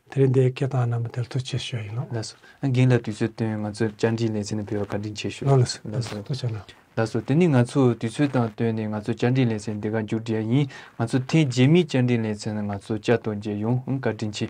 དེ་རིང་འདི་སྐད་བཏང་གནང་བ་དེར་ཐུགས་རྗེ་ཆེ་ཞུ་ཡ་ཡིན་ལགས། ལགས་སོ། རྒན་ལགས་དུས་ཚོད་བཏོན་ང་ཚོའི་བཅར་འདྲིའི་ལེ་ཚན་ནང་ཕེབས་པར་བཀའ་དྲིན་ཆེ་ཞུ། ལགས་ལགས་སོ། ལགས་སོ། ཐུགས་རྗེ་གནང་། ལགས་སོ། དེ་ནི་ང་ཚོ་དུས་ཚོད་དང་བསྟུན་ནས་ང་ཚོ་བཅར་འདྲིའི་ལེ་ཚན་འདི་ག་མཇུག་སྒྲིལ་ཡ་ཡིན། ང་ཚོ་ཐེངས་རྗེས་མའི་བཅར་འདྲིའི་ལེ་ཚན་ནང་ང་ཚོ་བསྐྱར་དུ་མཇལ་ཡོང་། བཀའ་དྲིན་ཆེ།